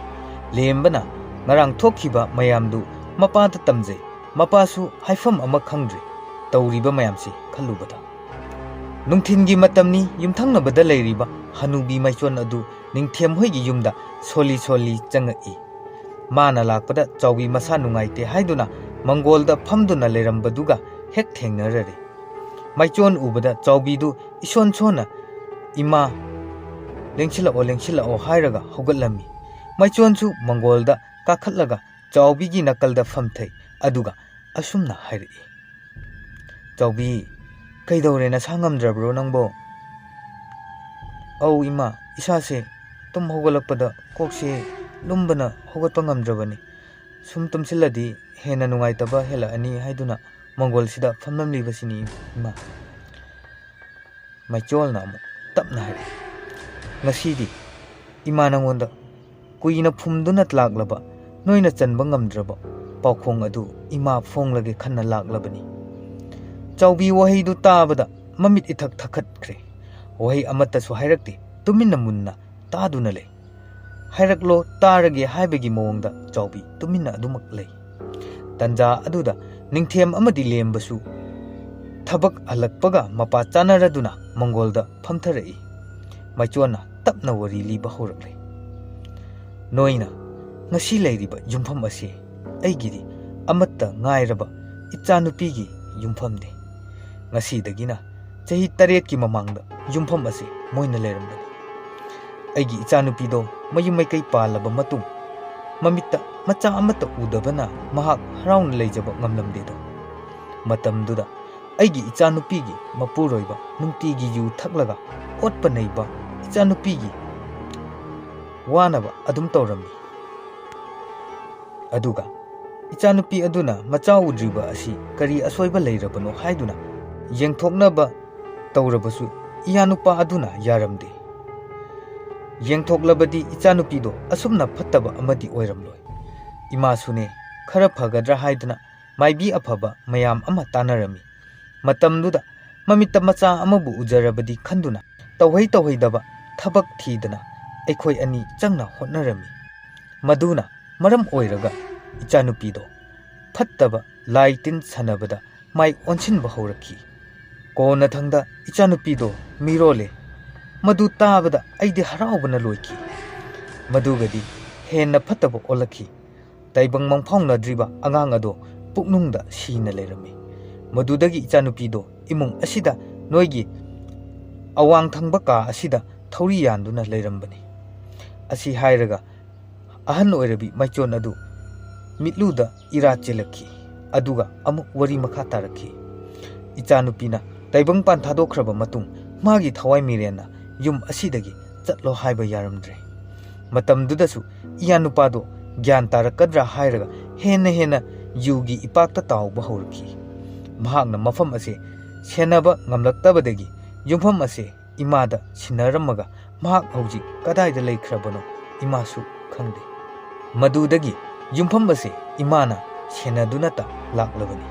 ꯂꯦꯝꯕꯅ ꯉꯔꯥꯡ ꯊꯣꯛꯈꯤꯕ ꯃꯌꯥꯝꯗꯨ ꯃꯄꯥꯗ ꯇꯝꯖꯩ, ꯃꯄꯥꯁꯨ ꯍꯥꯏꯐꯝ ꯑꯃ ꯈꯪꯗ꯭ꯔꯦ꯫ ꯇꯧꯔꯤꯕ ꯃꯌꯥꯝꯁꯤ ꯈꯜꯂꯨꯕꯗ, ꯅꯨꯡꯊꯤꯟꯒꯤ ꯃꯇꯝꯅꯤ꯫ ꯌꯨꯝꯊꯪꯅꯕꯗ ꯂꯩꯔꯤꯕ ꯍꯅꯨꯕꯤ ꯃꯥꯏꯆꯣꯟ ꯑꯗꯨ ꯅꯤꯡꯊꯦꯝ ꯍꯣꯏꯒꯤ ꯌꯨꯝꯗ ꯁꯣꯜꯂꯤ ꯁꯣꯜꯂꯤ ꯆꯪꯉꯛꯏ꯫ ꯃꯥꯅ ꯂꯥꯛꯄꯗ ꯆꯥꯎꯕꯤ ꯃꯁꯥ ꯅꯨꯡꯉꯥꯏꯇꯦ ꯍꯥꯏꯗꯨꯅ ꯃꯪꯒꯣꯜꯗ ꯐꯝꯗꯨꯅ ꯂꯩꯔꯝꯕꯗꯨꯒ ꯍꯦꯛ ꯊꯦꯡꯅꯔꯔꯦ꯫ ꯃꯥꯏꯆꯣꯟ ꯎꯕꯗ ꯆꯥꯎꯕꯤꯗꯨ ꯏꯁꯣꯟ ꯁꯣꯟꯅ, "ꯏꯃꯥ, ꯂꯦꯡꯁꯤꯜꯂꯛꯑꯣ, ꯂꯦꯡꯁꯤꯜꯂꯛꯑꯣ" ꯍꯥꯏꯔꯒ ꯍꯧꯒꯠꯂꯝꯃꯤ꯫ ꯃꯥꯏꯆꯣꯟꯁꯨ ꯃꯪꯒꯣꯜꯗ ꯀꯥꯈꯠꯂꯒ ꯆꯥꯎꯕꯤꯒꯤ ꯅꯥꯀꯜꯗ ꯐꯝꯊꯩ, ꯑꯗꯨꯒ ꯑꯁꯨꯝꯅ ꯍꯥꯏꯔꯛꯏ, "ꯆꯥꯎꯕꯤ, ꯀꯩꯗꯧꯔꯦ, ꯅꯁꯥ ꯉꯝꯗ꯭ꯔꯕ꯭ꯔꯣ ꯅꯪꯕꯣ?" "ꯑꯧ ꯏꯃꯥ, ꯏꯁꯥꯁꯦ ꯇꯨꯝ ꯍꯧꯒꯠꯂꯛꯄꯗ ꯀꯣꯛꯁꯦ ꯂꯨꯝꯕꯅ ꯍꯧꯒꯠꯄ ꯉꯝꯗ꯭ꯔꯕꯅꯤ꯫ ꯁꯨꯝ ꯇꯨꯝꯁꯤꯜꯂꯗꯤ ꯍꯦꯟꯅ ꯅꯨꯡꯉꯥꯏꯇꯕ ꯍꯦꯜꯂꯛꯑꯅꯤ ꯍꯥꯏꯗꯨꯅ ꯃꯪꯒꯣꯜꯁꯤꯗ ꯐꯝꯂꯝꯂꯤꯕꯁꯤꯅꯤ ꯏꯃꯥ꯫" ꯃꯥꯏꯆꯣꯜꯅ ꯑꯃꯨꯛ ꯇꯞꯅ ꯍꯥꯏꯔꯛꯏ, "ꯉꯁꯤꯗꯤ ꯏꯃꯥ ꯅꯉꯣꯟꯗ ꯀꯨꯏꯅ ꯐꯨꯝꯗꯨꯅ ꯂꯥꯛꯂꯕ, ꯅꯣꯏꯅ ꯆꯟꯕ ꯉꯝꯗ꯭ꯔꯕ ꯄꯥꯎꯈꯣꯡ ꯑꯗꯨ ꯏꯃꯥ ꯐꯣꯡꯂꯒꯦ ꯈꯟꯅ ꯂꯥꯛꯂꯕꯅꯤ꯫" ꯆꯥꯎꯕꯤ ꯋꯥꯍꯩꯗꯨ ꯇꯥꯕꯗ ꯃꯃꯤꯠ ꯏꯊꯛ ꯊꯛꯀꯠꯈ꯭ꯔꯦ꯫ ꯋꯥꯍꯩ ꯑꯃꯠꯇꯁꯨ ꯍꯥꯏꯔꯛꯇꯦ, ꯇꯨꯃꯤꯟꯅ ꯃꯨꯟꯅ ꯇꯥꯗꯨꯅ ꯂꯩ꯫ "ꯍꯥꯏꯔꯛꯂꯣ, ꯇꯥꯔꯒꯦ" ꯍꯥꯏꯕꯒꯤ ꯃꯑꯣꯡꯗ ꯆꯥꯎꯕꯤ ꯇꯨꯃꯤꯟꯅ ꯑꯗꯨꯃꯛ ꯂꯩ꯫ ꯇꯟꯖꯥ ꯑꯗꯨꯗ ꯅꯤꯡꯊꯦꯝ ꯑꯃꯗꯤ ꯂꯦꯝꯕꯁꯨ ꯊꯕꯛ ꯍꯜꯂꯛꯄꯒ ꯃꯄꯥ ꯆꯥꯅꯔꯗꯨꯅ ꯃꯪꯒꯣꯜꯗ ꯐꯝꯊꯔꯛꯏ꯫ ꯃꯥꯏꯆꯣꯟꯅ ꯇꯞꯅ ꯋꯥꯔꯤ ꯂꯤꯕ ꯍꯧꯔꯛꯂꯦ꯫ "ꯅꯣꯏꯅ ꯉꯁꯤ ꯂꯩꯔꯤꯕ ꯌꯨꯝꯐꯝ ꯑꯁꯤ ꯑꯩꯒꯤꯗꯤ ꯑꯃꯠꯇ ꯉꯥꯏꯔꯕ ꯏꯆꯥꯅꯨꯄꯤꯒꯤ ꯌꯨꯝꯐꯝꯅꯤ꯫ ꯉꯁꯤꯗꯒꯤꯅ ꯆꯍꯤ ꯇꯔꯦꯠꯀꯤ ꯃꯃꯥꯡꯗ ꯌꯨꯝꯐꯝ ꯑꯁꯤ ꯃꯣꯏꯅ ꯂꯩꯔꯝꯕꯅꯤ꯫ ꯑꯩꯒꯤ ꯏꯆꯥꯅꯨꯄꯤꯗꯣ ꯃꯌꯨꯝ ꯃꯩꯀꯩ ꯄꯥꯜꯂꯕ ꯃꯇꯨꯡ ꯃꯃꯤꯠꯇ ꯃꯆꯥ ꯑꯃꯠꯇ ꯎꯗꯕꯅ ꯃꯍꯥꯛ ꯍꯔꯥꯎꯅ ꯂꯩꯖꯕ ꯉꯝꯂꯝꯗꯦꯗꯣ꯫ ꯃꯇꯝꯗꯨꯗ ꯑꯩꯒꯤ ꯏꯆꯥꯅꯨꯄꯤꯒꯤ ꯃꯄꯨꯔꯣꯏꯕ ꯅꯨꯡꯇꯤꯒꯤ ꯌꯨ ꯊꯛꯂꯒ ꯑꯣꯠꯄ ꯅꯩꯕ, ꯏꯆꯥꯅꯨꯄꯤꯒꯤ ꯋꯥꯅꯕ ꯑꯗꯨꯝ ꯇꯧꯔꯝꯃꯤ꯫ ꯑꯗꯨꯒ ꯏꯆꯥꯅꯨꯄꯤ ꯑꯗꯨꯅ ꯃꯆꯥ ꯎꯗ꯭ꯔꯤꯕ ꯑꯁꯤ ꯀꯔꯤ ꯑꯁꯣꯏꯕ ꯂꯩꯔꯕꯅꯣ ꯍꯥꯏꯗꯨꯅ ꯌꯦꯡꯊꯣꯛꯅꯕ ꯇꯧꯔꯕꯁꯨ ꯏꯌꯥꯅꯨꯄꯥ ꯑꯗꯨꯅ ꯌꯥꯔꯝꯗꯦ꯫ ꯌꯦꯡꯊꯣꯛꯂꯕꯗꯤ ꯏꯆꯥꯅꯨꯄꯤꯗꯣ ꯑꯁꯨꯝꯅ ꯐꯠꯇꯕ ꯑꯃꯗꯤ ꯑꯣꯏꯔꯝꯂꯣꯏ꯫ ꯏꯃꯥꯁꯨꯅꯦ, ꯈꯔ ꯐꯒꯗ꯭ꯔꯥ ꯍꯥꯏꯗꯨꯅ ꯃꯥꯏꯕꯤ ꯑꯐꯕ ꯃꯌꯥꯝ ꯑꯃ ꯇꯥꯟꯅꯔꯝꯃꯤ꯫ ꯃꯇꯝꯗꯨꯗ ꯃꯃꯤꯠꯇ ꯃꯆꯥ ꯑꯃꯕꯨ ꯎꯖꯔꯕꯗꯤ ꯈꯟꯗꯨꯅ ꯇꯧꯍꯩ ꯇꯧꯍꯩꯗꯕ ꯊꯕꯛ ꯊꯤꯗꯅ ꯑꯩꯈꯣꯏ ꯑꯅꯤ ꯆꯪꯅ ꯍꯣꯠꯅꯔꯝꯃꯤ꯫ ꯃꯗꯨꯅ ꯃꯔꯝ ꯑꯣꯏꯔꯒ ꯏꯆꯥꯅꯨꯄꯤꯗꯣ ꯐꯠꯇꯕ ꯂꯥꯏ ꯇꯤꯟ ꯁꯥꯟꯅꯕꯗ ꯃꯥꯏ ꯑꯣꯟꯁꯤꯟꯕ ꯍꯧꯔꯛꯈꯤ꯫ ꯀꯣꯟꯅꯊꯪꯗ ꯏꯆꯥꯅꯨꯄꯤꯗꯣ ꯃꯤꯔꯣꯜꯂꯦ꯫ ꯃꯗꯨ ꯇꯥꯕꯗ ꯑꯩꯗꯤ ꯍꯔꯥꯎꯕꯅ ꯂꯣꯏꯈꯤ꯫ ꯃꯗꯨꯒꯗꯤ ꯍꯦꯟꯅ ꯐꯠꯇꯕ ꯑꯣꯜꯂꯛꯈꯤ꯫ ꯇꯥꯏꯕꯪ ꯃꯪꯐꯥꯎꯅꯗ꯭ꯔꯤꯕ ꯑꯉꯥꯡ ꯑꯗꯣ ꯄꯨꯛꯅꯨꯡꯗ ꯁꯤꯅ ꯂꯩꯔꯝꯃꯤ꯫ ꯃꯗꯨꯗꯒꯤ ꯏꯆꯥꯅꯨꯄꯤꯗꯣ ꯏꯃꯨꯡ ꯑꯁꯤꯗ, ꯅꯣꯏꯒꯤ ꯑꯋꯥꯡ ꯊꯪꯕ ꯀꯥ ꯑꯁꯤꯗ ꯊꯧꯔꯤ ꯌꯥꯟꯗꯨꯅ ꯂꯩꯔꯝꯕꯅꯤ꯫ ꯑꯁꯤ ꯍꯥꯏꯔꯒ ꯑꯍꯟ ꯑꯣꯏꯔꯕꯤ ꯃꯥꯏꯆꯣꯟ ꯑꯗꯨ ꯃꯤꯠꯂꯨꯗ ꯏꯔꯥ ꯆꯦꯜꯂꯛꯈꯤ꯫ ꯑꯗꯨꯒ ꯑꯃꯨꯛ ꯋꯥꯔꯤ ꯃꯈꯥ ꯇꯥꯔꯛꯈꯤ꯫ ꯏꯆꯥꯅꯨꯄꯤꯅ ꯇꯥꯏꯕꯪꯄꯥꯟ ꯊꯥꯗꯣꯛꯈ꯭ꯔꯕ ꯃꯇꯨꯡ ꯃꯥꯒꯤ ꯊꯋꯥꯏ ꯃꯤꯔꯦꯟꯅ ꯌꯨꯝ ꯑꯁꯤꯗꯒꯤ ꯆꯠꯂꯣ ꯍꯥꯏꯕ ꯌꯥꯔꯝꯗ꯭ꯔꯦ꯫ ꯃꯇꯝꯗꯨꯗꯁꯨ ꯏꯌꯥꯅꯨꯄꯥꯗꯣ ꯒ꯭ꯌꯥꯟ ꯇꯥꯔꯛꯀꯗ꯭ꯔꯥ ꯍꯥꯏꯔꯒ ꯍꯦꯟꯅ ꯍꯦꯟꯅ ꯌꯨꯒꯤ ꯏꯄꯥꯛꯇ ꯇꯥꯎꯕ ꯍꯧꯔꯛꯈꯤ꯫ ꯃꯍꯥꯛꯅ ꯃꯐꯝ ꯑꯁꯦ ꯁꯦꯟꯅꯕ ꯉꯝꯂꯛꯇꯕꯗꯒꯤ ꯌꯨꯝꯐꯝ ꯑꯁꯦ ꯏꯃꯥꯗ ꯁꯤꯟꯅꯔꯝꯃꯒ ꯃꯍꯥꯛ ꯍꯧꯖꯤꯛ ꯀꯗꯥꯏꯗ ꯂꯩꯈ꯭ꯔꯕꯅꯣ ꯏꯃꯥꯁꯨ ꯈꯪꯗꯦ꯫ ꯃꯗꯨꯗꯒꯤ ꯌꯨꯝꯐꯝ ꯑꯁꯦ ꯏꯃꯥꯅ ꯁꯦꯟꯅꯗꯨꯅꯇ ꯂꯥꯛꯂꯕꯅꯤ꯫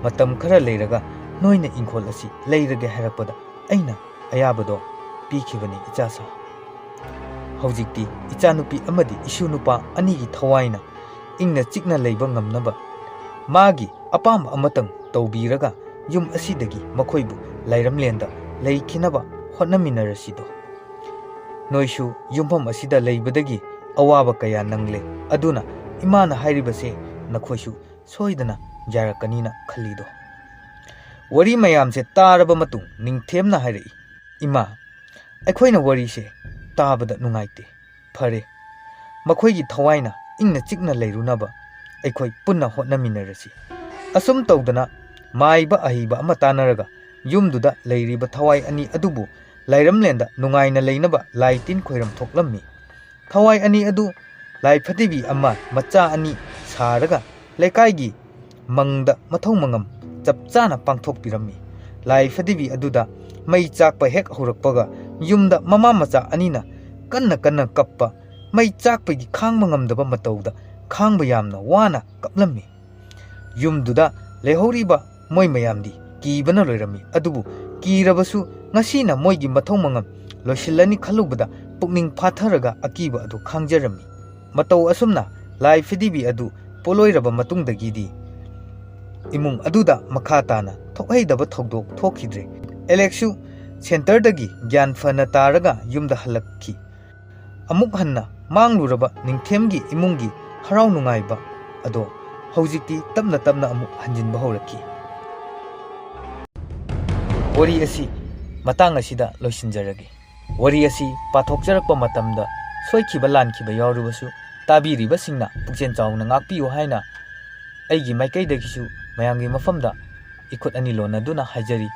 ꯃꯇꯝ ꯈꯔ ꯂꯩꯔꯒ ꯅꯣꯏꯅ ꯏꯪꯈꯣꯜ ꯑꯁꯤ ꯂꯩꯔꯒꯦ ꯍꯥꯏꯔꯛꯄꯗ ꯑꯩꯅ ꯑꯌꯥꯕꯗꯣ ꯄꯤꯈꯤꯕꯅꯤ ꯏꯆꯥꯁꯥ꯫ ꯍꯧꯖꯤꯛꯇꯤ ꯏꯆꯥꯅꯨꯄꯤ ꯑꯃꯗꯤ ꯏꯁꯨ ꯅꯨꯄꯥ ꯑꯅꯤꯒꯤ ꯊꯋꯥꯏꯅ ꯏꯪꯅ ꯆꯤꯛꯅ ꯂꯩꯕ ꯉꯝꯅꯕ ꯃꯥꯒꯤ ꯑꯄꯥꯝꯕ ꯑꯃꯇꯪ ꯇꯧꯕꯤꯔꯒ ꯌꯨꯝ ꯑꯁꯤꯗꯒꯤ ꯃꯈꯣꯏꯕꯨ ꯂꯥꯏꯔꯝꯂꯦꯟꯗ ꯂꯩꯈꯤꯅꯕ ꯍꯣꯠꯅꯃꯤꯟꯅꯔꯁꯤꯗꯣ꯫ ꯅꯣꯏꯁꯨ ꯌꯨꯝꯐꯝ ꯑꯁꯤꯗ ꯂꯩꯕꯗꯒꯤ ꯑꯋꯥꯕ ꯀꯌꯥ ꯅꯪꯂꯦ, ꯑꯗꯨꯅ ꯏꯃꯥꯅ ꯍꯥꯏꯔꯤꯕꯁꯦ ꯅꯈꯣꯏꯁꯨ ꯁꯣꯏꯗꯅ ꯌꯥꯔꯛꯀꯅꯤꯅ ꯈꯜꯂꯤꯗꯣ꯫ ꯋꯥꯔꯤ ꯃꯌꯥꯝꯁꯦ ꯇꯥꯔꯕ ꯃꯇꯨꯡ ꯅꯤꯡꯊꯦꯝꯅ ꯍꯥꯏꯔꯛꯏ, "ꯏꯃꯥ, ꯑꯩꯈꯣꯏꯅ ꯋꯥꯔꯤꯁꯦ ꯇꯥꯕꯗ ꯅꯨꯡꯉꯥꯏꯇꯦ꯫ ꯐꯔꯦ, ꯃꯈꯣꯏꯒꯤ ꯊꯋꯥꯏꯅ ꯏꯪꯅ ꯆꯤꯛꯅ ꯂꯩꯔꯨꯅꯕ ꯑꯩꯈꯣꯏ ꯄꯨꯟꯅ ꯍꯣꯠꯅꯃꯤꯟꯅꯔꯁꯤ꯫" ꯑꯁꯨꯝ ꯇꯧꯗꯅ ꯃꯥꯏꯕ ꯑꯍꯩꯕ ꯑꯃ ꯇꯥꯟꯅꯔꯒ ꯌꯨꯝꯗꯨꯗ ꯂꯩꯔꯤꯕ ꯊꯋꯥꯏ ꯑꯅꯤ ꯑꯗꯨꯕꯨ ꯂꯥꯏꯔꯝꯂꯦꯟꯗ ꯅꯨꯡꯉꯥꯏꯅ ꯂꯩꯅꯕ ꯂꯥꯏ ꯇꯤꯟ ꯈꯣꯏꯔꯝ ꯊꯣꯛꯂꯝꯃꯤ꯫ ꯊꯋꯥꯏ ꯑꯅꯤ ꯑꯗꯨ ꯂꯥꯏ ꯐꯗꯤꯕꯤ ꯑꯃ ꯃꯆꯥ ꯑꯅꯤ ꯁꯥꯔꯒ ꯂꯩꯀꯥꯏꯒꯤ ꯃꯪꯗ ꯃꯊꯧ ꯃꯉꯝ ꯆꯞ ꯆꯥꯅ ꯄꯥꯡꯊꯣꯛꯄꯤꯔꯝꯃꯤ꯫ ꯂꯥꯏ ꯐꯗꯤꯕꯤ ꯑꯗꯨꯗ ꯃꯩ ꯆꯥꯛꯄ ꯍꯦꯛ ꯍꯧꯔꯛꯄꯒ ꯌꯨꯝꯗ ꯃꯃꯥ ꯃꯆꯥ ꯑꯅꯤꯅ ꯀꯟꯅ ꯀꯟꯅ ꯀꯞꯄ, ꯃꯩ ꯆꯥꯛꯄꯒꯤ ꯈꯥꯡꯕ ꯉꯝꯗꯕ ꯃꯇꯧꯗ ꯈꯥꯡꯕ ꯌꯥꯝꯅ ꯋꯥꯅ ꯀꯞꯂꯝꯃꯤ꯫ ꯌꯨꯝꯗꯨꯗ ꯂꯩꯍꯧꯔꯤꯕ ꯃꯣꯏ ꯃꯌꯥꯝꯗꯤ ꯀꯤꯕꯅ ꯂꯣꯏꯔꯝꯃꯤ꯫ ꯑꯗꯨꯕꯨ ꯀꯤꯔꯕꯁꯨ ꯉꯁꯤꯅ ꯃꯣꯏꯒꯤ ꯃꯊꯧ ꯃꯉꯝ ꯂꯣꯏꯁꯤꯜꯂꯅꯤ ꯈꯜꯂꯨꯕꯗ ꯄꯨꯛꯅꯤꯡ ꯐꯥꯊꯔꯒ ꯑꯀꯤꯕ ꯑꯗꯨ ꯈꯥꯡꯖꯔꯝꯃꯤ꯫ ꯃꯇꯧ ꯑꯁꯨꯝꯅ ꯂꯥꯏ ꯐꯗꯤꯕꯤ ꯑꯗꯨ ꯄꯣꯂꯣꯏꯔꯕ ꯃꯇꯨꯡꯗꯒꯤꯗꯤ ꯏꯃꯨꯡ ꯑꯗꯨꯗ ꯃꯈꯥ ꯇꯥꯅ ꯊꯣꯛꯍꯩꯗꯕ ꯊꯧꯗꯣꯛ ꯊꯣꯛꯈꯤꯗ꯭ꯔꯦ꯫ ꯑꯦꯂꯦꯛꯁꯁꯨ ꯁꯦꯟꯇꯔꯗꯒꯤ ꯒ꯭ꯌꯥꯟ ꯐꯅ ꯇꯥꯔꯒ ꯌꯨꯝꯗ ꯍꯜꯂꯛꯈꯤ꯫ ꯑꯃꯨꯛ ꯍꯟꯅ ꯃꯥꯡꯂꯨꯔꯕ ꯅꯤꯡꯊꯦꯝꯒꯤ ꯏꯃꯨꯡꯒꯤ ꯍꯔꯥꯎ ꯅꯨꯡꯉꯥꯏꯕ ꯑꯗꯣ ꯍꯧꯖꯤꯛꯇꯤ ꯇꯞꯅ ꯇꯞꯅ ꯑꯃꯨꯛ ꯍꯟꯖꯤꯟꯕ ꯍꯧꯔꯛꯈꯤ꯫ ꯋꯥꯔꯤ ꯑꯁꯤ ꯃꯇꯥꯡ ꯑꯁꯤꯗ ꯂꯣꯏꯁꯤꯟꯖꯔꯒꯦ꯫ ꯋꯥꯔꯤ ꯑꯁꯤ ꯄꯥꯊꯣꯛꯆꯔꯛꯄ ꯃꯇꯝꯗ ꯁꯣꯏꯈꯤꯕ ꯂꯥꯟꯈꯤꯕ ꯌꯥꯎꯔꯕꯁꯨ ꯇꯥꯕꯤꯔꯤꯕꯁꯤꯡꯅ ꯄꯨꯛꯆꯦꯜ ꯆꯥꯎꯅ ꯉꯥꯛꯄꯤꯌꯨ ꯍꯥꯏꯅ ꯑꯩꯒꯤ ꯃꯥꯏꯀꯩꯗꯒꯤꯁꯨ ꯃꯌꯥꯝꯒꯤ ꯃꯐꯝꯗ ꯏꯈꯨꯠ ꯑꯅꯤ ꯂꯣꯟꯅꯗꯨꯅ ꯍꯥꯏꯖꯔꯤ꯫